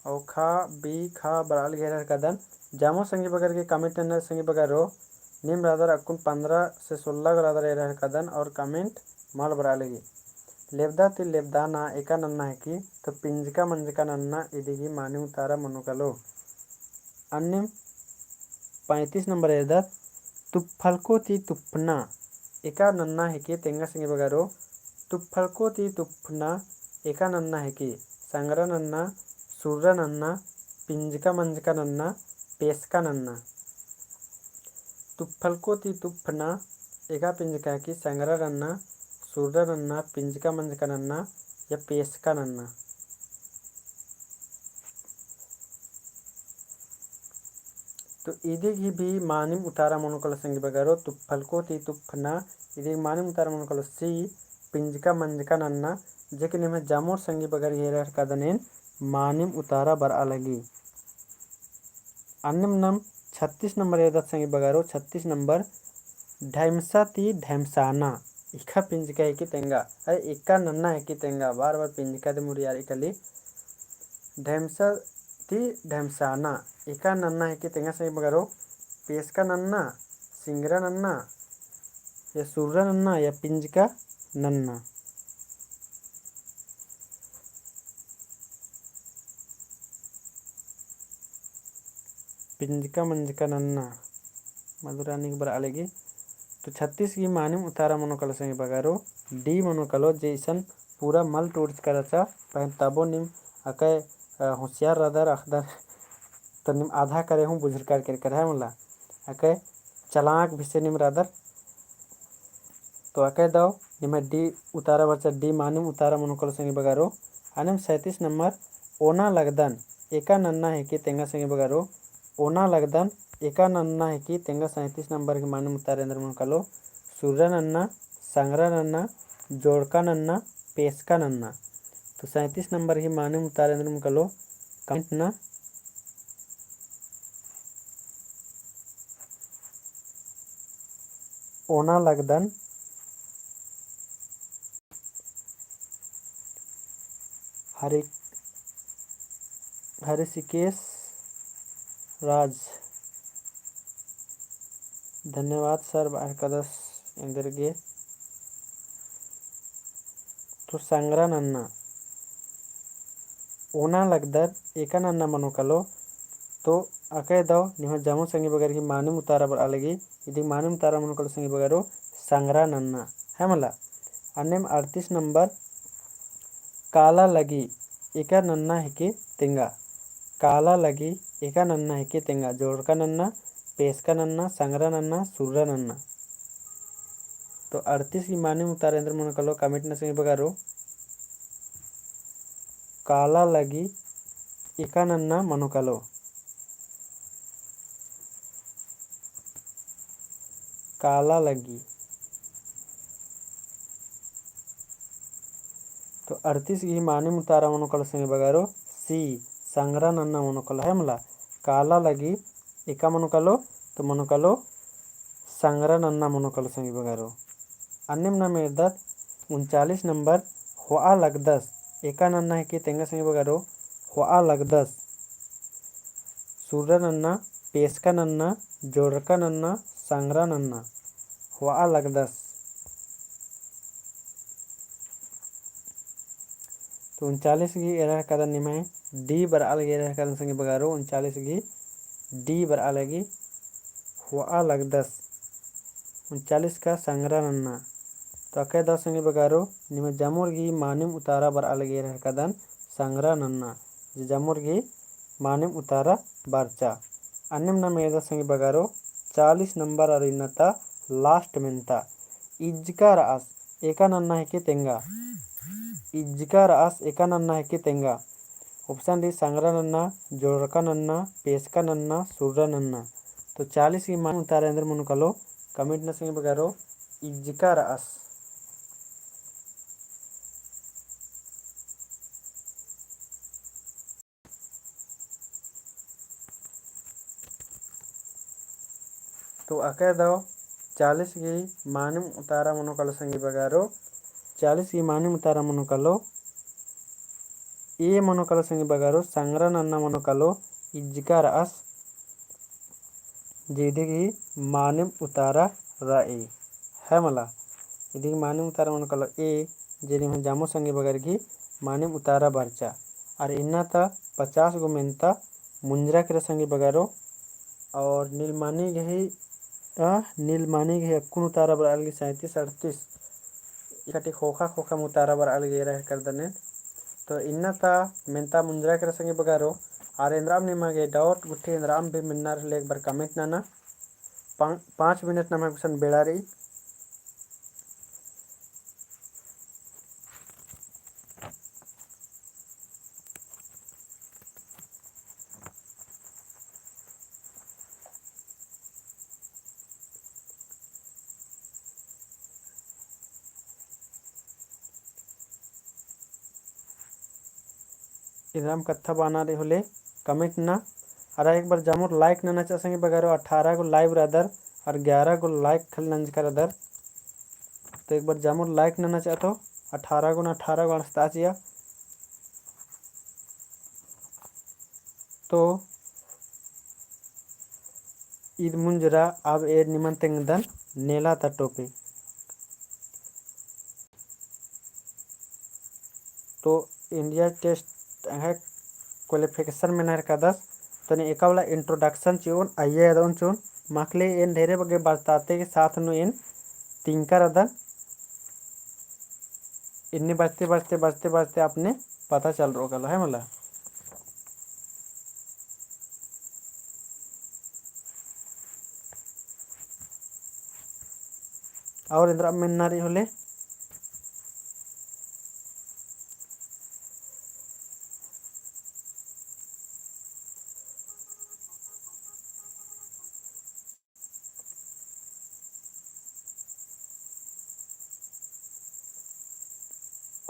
और खा, B, खा बरआ लगी एरा कादन। जामो संगी बगर गही comment नन्ना संगी बगरो, नीम रअदर अक्कुन पन्द्रह से सोलह गो रअदर एरा कादन और comment मल बरआ लगी। लेबदा ती लेबदाना एका नन्ना हिकी, तो पिंजका मंजका नन्ना इदी गही मानिम उतारा मनो कालो। अन्नेम पैंतीस नंबर एरदत, तुप्फलको ती तुप्फना एका नन्ना हिकी तेंगा संगी बगरो, तुप्फलको ती तुप्फना एका नन्ना हिकी, संगरा नन्ना, सुर्रा नन्ना, पिंजका मंजका नन्ना, पेसका नन्ना। तुप्फलको ती तुप्फना एका पिंजका हिकी, संगरा नन्ना, सुर्रा नन्ना, पिंजका मंजका नन्ना या पेसका नन्ना। तो इदी गही भी मानिम उतारा मनो कालो संगी बगरो, तुप्फलको ती तुप्फना, इदी गही मानिम उतारा मनो कालो C, पिंजका मंजका नन्ना, जे कि निम्है जामोर संगी बगर गही एरा कादन एन मानिम उतारा बरआ लगी। अन्नेम नम छत्तीस नंबर एरदत संगी बगरो, छत्तीस नंबर, ढैमसा ती ढैमसाना एका पिंजका हिकी तेंगा, अरे एका नन्ना हिकी तेंगा, बार बार पिंजका दिम उरियार इकली। ढैमसा ती ढैमसाना एका नन्ना हिकी तेंगा संगी बगरो, पेसका नन्ना, सिंगरा नन्ना, या सुर्रा नन्ना, या पिंजका नन्ना। पिंजका मंजका नन्ना, मधुरानी गही बरआ लगी। तो छत्तीस गही मानिम उतारा मनो कालो संगी बगरो, D मनो कालो, जे इसन पूरा मल टूड़चका रहचा, पहें तबो नीम अकय, अ, होशियार रअदर अख़दर, तो नीम आधा करे हूँ बुझुरका केरकर है मला। अकय चलाक भी से नीम रअदर। तो अकय दव निम्है D उतारा बरचा, D मानिम उतारा मनो कालो संगी बगरो। अन्नेम सैंतीस नंबर, ओना लगदन एका नन्ना हिकी तेंगा संगी बगरो, ओना लगदन एका नन्ना हिकी तेंगा सैंतीस नंबर गही मानिम उतारा एन्दर मनो कालो, सुर्रा नन्ना, संगरा नन्ना, जोड़का नन्ना, पेसका नन्ना। तो सैंतीस नंबर ही मानिम उतारा एन्देर मनो कालो, comment नना। ओना लगदन। हरि-, हरिसिकेश राज, धन्यवाद sir, बअर कादस एन्देर गे। तो संगरा नन्ना, ओना लगदर एका नन्ना मनो कालो। तो अकय दव निम्है जम्मो संगी बगर ही मानिम उतारा बरआ लगी। इदी मानिम उतारा मनो कालो संगी बगरो, संगरा नन्ना, है मला। अन्नेम अड़तीस नंबर, काला लगी एका नन्ना हेके तेंगा। काला लगी एका नन्ना हेके तेंगा। जोड़का नन्ना, पेसका नन्ना, संगरा नन्ना, सुर्रा नन्ना। तो अड़तीस ही मानिम उतारा एन्देर मनो कालो, comment नना संगी बगरो। काला लगी एका नन्ना मनो कालो। काला लगी। तो अड़तीस गही मानिम उतारा मनो कालो संगी बगरो, C, संगरा नन्ना मनो कालो, है मला। काला लगी एका मनो कालो, तो मनो कालो संगरा नन्ना मनो कालो संगी बगरो। अन्नेम नाम एरदत उनचालीस नंबर, होआ लगदस। एका नन्ना हेके तेंगा संगी बगरो, होआ लगदस। सुर्रा नन्ना, पेसका नन्ना, जोड़का नन्ना, संगरा नन्ना, होआ लगदस। तो उनचालीस गही एरा कादन निम्है D बरआ लगी, एरा कादन संगी बगरो, उनचालीस गही D बरआ लगी, होआ लगदस। उनचालीस का संगरा नन्ना। तो अकय दव संगी बगरो, निम्है जम्मोर गही मानिम उतारा बरआ लगी, एरा कादन संगरा नन्ना। जे जम्मोर गही मानिम उतारा बरचा। अन्नेम नाम एरदत संगी बगरो, चालीस नंबर और इन्ना ता last मेन्ता। इज्जका रअस, एका नन्ना हेके तेंगा। इज्जका रअस, एका नन्ना हेके तेंगा। Option D, संगरा नन्ना, जोड़का नन्ना, पेसका नन्ना, सुर्रा नन्ना। तो चालीस गही मानिम उतारा एन्देर मनो कालो, comment नना संगी बगरो, इज्जका रअस। तो अकय दव चालीस गही मानिम उतारा मनो कालो संगी बगरो, चालीस गही मानिम उतारा मनो कालो, A मनो कालो संगी बगरो, संगरा नन्ना मनो कालो, इज्जका रअस। जे इदी गही मानिम उतारा रई, है मला। इदी गही मानिम उतारा मनो कालो A, जे निम्है जम्मो संगी बगर गही मानिम उतारा बरचा। और इन्ना ता पचास गो मेन्ता मुंजरा केरा संगी बगरो। और नीलमानी गही, आ, नीलमानी गही अक्कुन उतारा बरआ लगी सैंतीस अड़तीस। इकट्ठी खोखा खोखा में उतारा बरआ लगी एरा कादन। तो इन्ना ता मेन्ता मुंजरा केरा संगी बगरो। और एन्दराम निमा गे doubt गुट्ठी एन्दराम भी मेन्ना रई होले एक बार comment नना। पाँ-, पाँच मिनट नम्है गुसन बेड़ा रई। एन्दराम कत्था बअना रई होले comment नना। अरा एक बार जम्मोर like नना चाहा संगी बगरो, अठारह गो live रअदर और ग्यारह गो like खाली नंजका रअदर। तो एक बार जम्मोर like नना चाहा तो अठारह गो ना अठारह गो अंड़सता चिआ। तो ईद मुंजरा अब एन निमन तेंगदन नेला ता topic। तो India test एंग्है qualification मेनर कादस, तो ने एका वाला introduction चिओन, आइए अदन चोन, माकले एन ढेरे बग्गे बरचताते के साथ नू एन तिंका रअदन, इन्ने बरचते, बरचते, बरचते, बरचते अपने पता चलरओ कालो, है मला। और एन्दरा मेन्ना रई होले।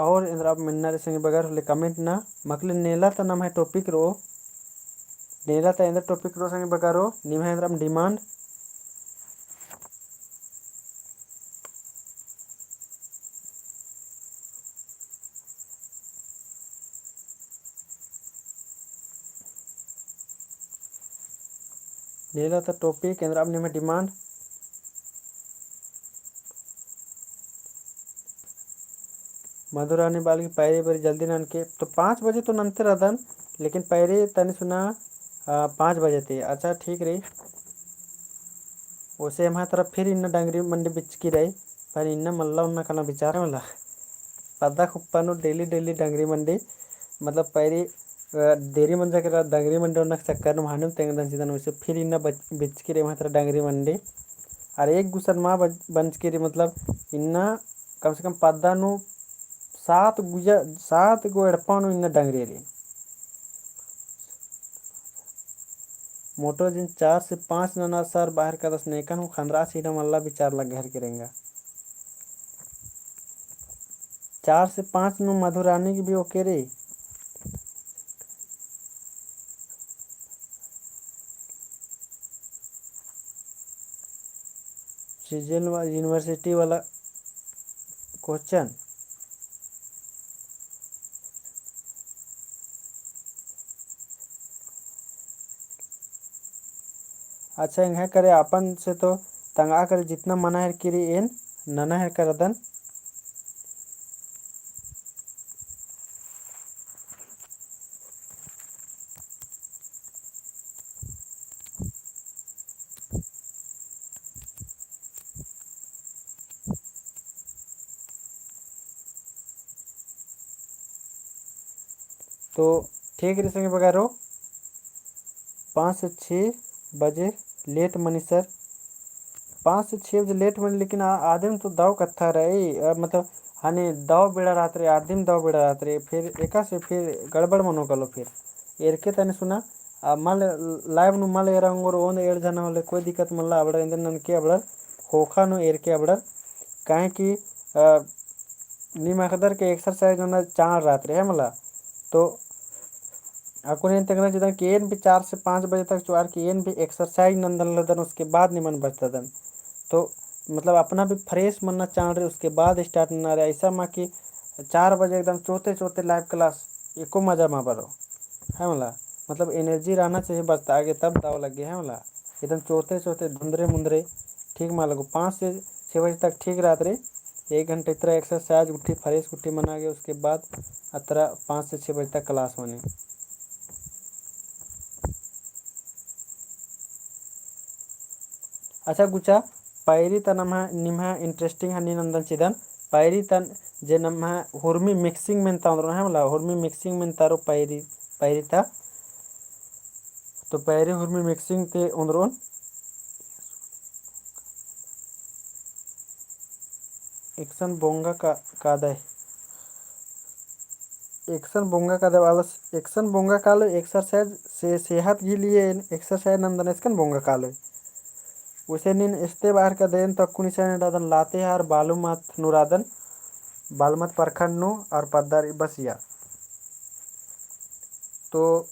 और एन्दरा मेन्ना रई संगी बगर होले comment ना, मकले नेला ता नम्है topic रओ, नेला ता एन्दरा topic रओ संगी बगर हो, निम्है एन्दरा demand। नेला ता topic एन्दरा निम्है demand। मधुरानी बाल की पैरी बरी जल्दी ननके, तो पाँच बजे तो ननते रअदन, लेकिन पैरी तनी सुना, आ, पाँच बजे ते। अच्छा, ठीक रई। ओसे एम्है तरा फिर इन्ना डंगरी मंडी बिचकी रई, पर इन्ना मल्ला ओन्ना काना बिचार मला। पद्दा खुप्पा नू daily daily डंगरी मंडी, मतलब पैरी, अ, देरी मंजा केरा डंगरी मंडी ओन्ना के चक्कर नू हानिम तेंगदन चिदन, ओसे फिर इन्ना बच-, बिचकी रई एम्है तरा डंगरी मंडी। अर एक गुसन मा बच-, बंचकी रई, मतलब इन्ना कम से कम पद्दा नू सात गुजा, सात गो एड़पा नू इन्ना डंगरी रई। मोटो जिन चार से पाँच नना सर बाहर का दस नेकन हूँ खंदरा सीधा मल्ला बिचार लग घर के रेंगा। चार से पाँच नू मधुरानी की भी OK रई। Regional वा-, university वाला question। अच्छा, एंग्है करे आपन से तो तंगआ करे जितना मना हेरकी रई एन नना हेरका रअदन। तो ठीक रई संगी बगर हो, पाँच से छः बजे late मनी सर, पाँच से छः बजे late मनी, लेकिन आ-, आदिम तो दव कत्था रई, अ, मतलब हने दव बेड़ा रहत रई, आदिम दव बेड़ा रहत रई, फिर एकासे फिर गड़बड़ मनो कालो फिर। एरके तनी सुना, आ, मल live नू मल एरा ओंगोर ओन्द एंड़ झना होले कोई दिक्कत मल्ला, अबड़र एन्देर ननके अबड़र ख़ोख़ा नू एरके अबड़र, काहे कि, अ, नीम अख़दर के exercise नना चाड़ रहत रई, है मला। तो अक्कुन एन तेंगदन चिदन कि एन भी चार से पाँच बजे तक चोअर के एन भी exercise नन्दन लगदन, उसके बाद निमन बचतदन। तो मतलब अपना भी fresh मन्ना चाड़ रई, उसके बाद start नना रई। ऐसा मा कि चार बजे एकदम चोते चोते live class एको मजा मा बरो, है मला। मतलब energy रहना चाहिए बचता आगे, तब दव लगे, है मला। एकदम चोते चोते धुंधरे मुंधरे ठीक मा लगो। पाँच से छः बजे तक ठीक रहत रई। एक घंटा इतरा exercise गुट्ठी fresh गुट्ठी मना गे, उसके बाद अतरा पाँच से छः बजे तक class मनी। अच्छा गुचा, पैरी ता नम्है, निम्है interesting हनी नन्दन चिदन, पैरी ता जे नम्है हुरमी mixing मेन्ता ओन्द्रोन, है मला, हुरमी mixing मेन्ता रओ पैरी, पैरी ता। तो पैरी हुरमी mixing ती ओन्द्रोन। एकसन बोंगा का, कादय। एकसन बोंगा कादय वाला, एकसन बोंगा कालो exercise से, सेहत के लिए exercise नन्दन एकसन बोंगा कालो। उसे नीन इस्ते बाहर का देन तो कुनी से ने दादन लातेहार बालूमाथ नू रअदन, बालूमाथ प्रखंड नू और पद्दा रई बसिया। तो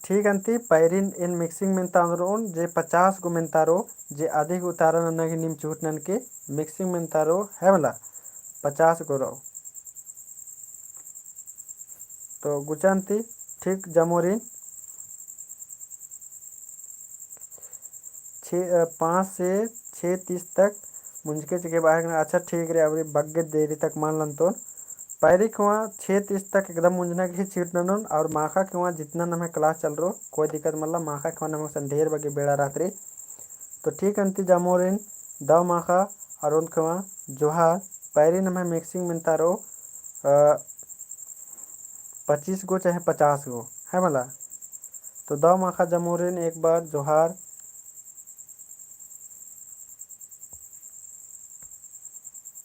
ठीक अन्ती पैरिन एन mixing मेन्ता ओन्द्रोन जे पचास गो मेन्ता रओ, जे अधिक उतारा नन्ना गे नीम चूट ननके mixing मेन्ता रओ, है मला, पचास गो रओ। तो गुचा अन्ती ठीक जमोरिन छः, अ, पाँच से छः तीस तक मुंजके चिके बाहर करना। अच्छा ठीक रई, अबरी बग्गे देरी तक मान लन्तोन। पैरी ख़ेंवा छः तीस तक एकदम मुंजना गे चिहुट ननोन और माख़ा ख़ेंवा जितना नम्है class चल रओ, कोई दिक्कत मल्ला, माख़ा ख़ेंवा नम्है सन ढेर बग्गे बेड़ा रहत रई। तो ठीक अन्ती जमोरिन दव माख़ा और ओन्द ख़ेंवा जोहार। पैरी नम्है mixing मेन्ता रओ, अ, पच्चीस गो चाहे पचास गो, है मला। तो दव माख़ा जमोरिन एक बार जोहार।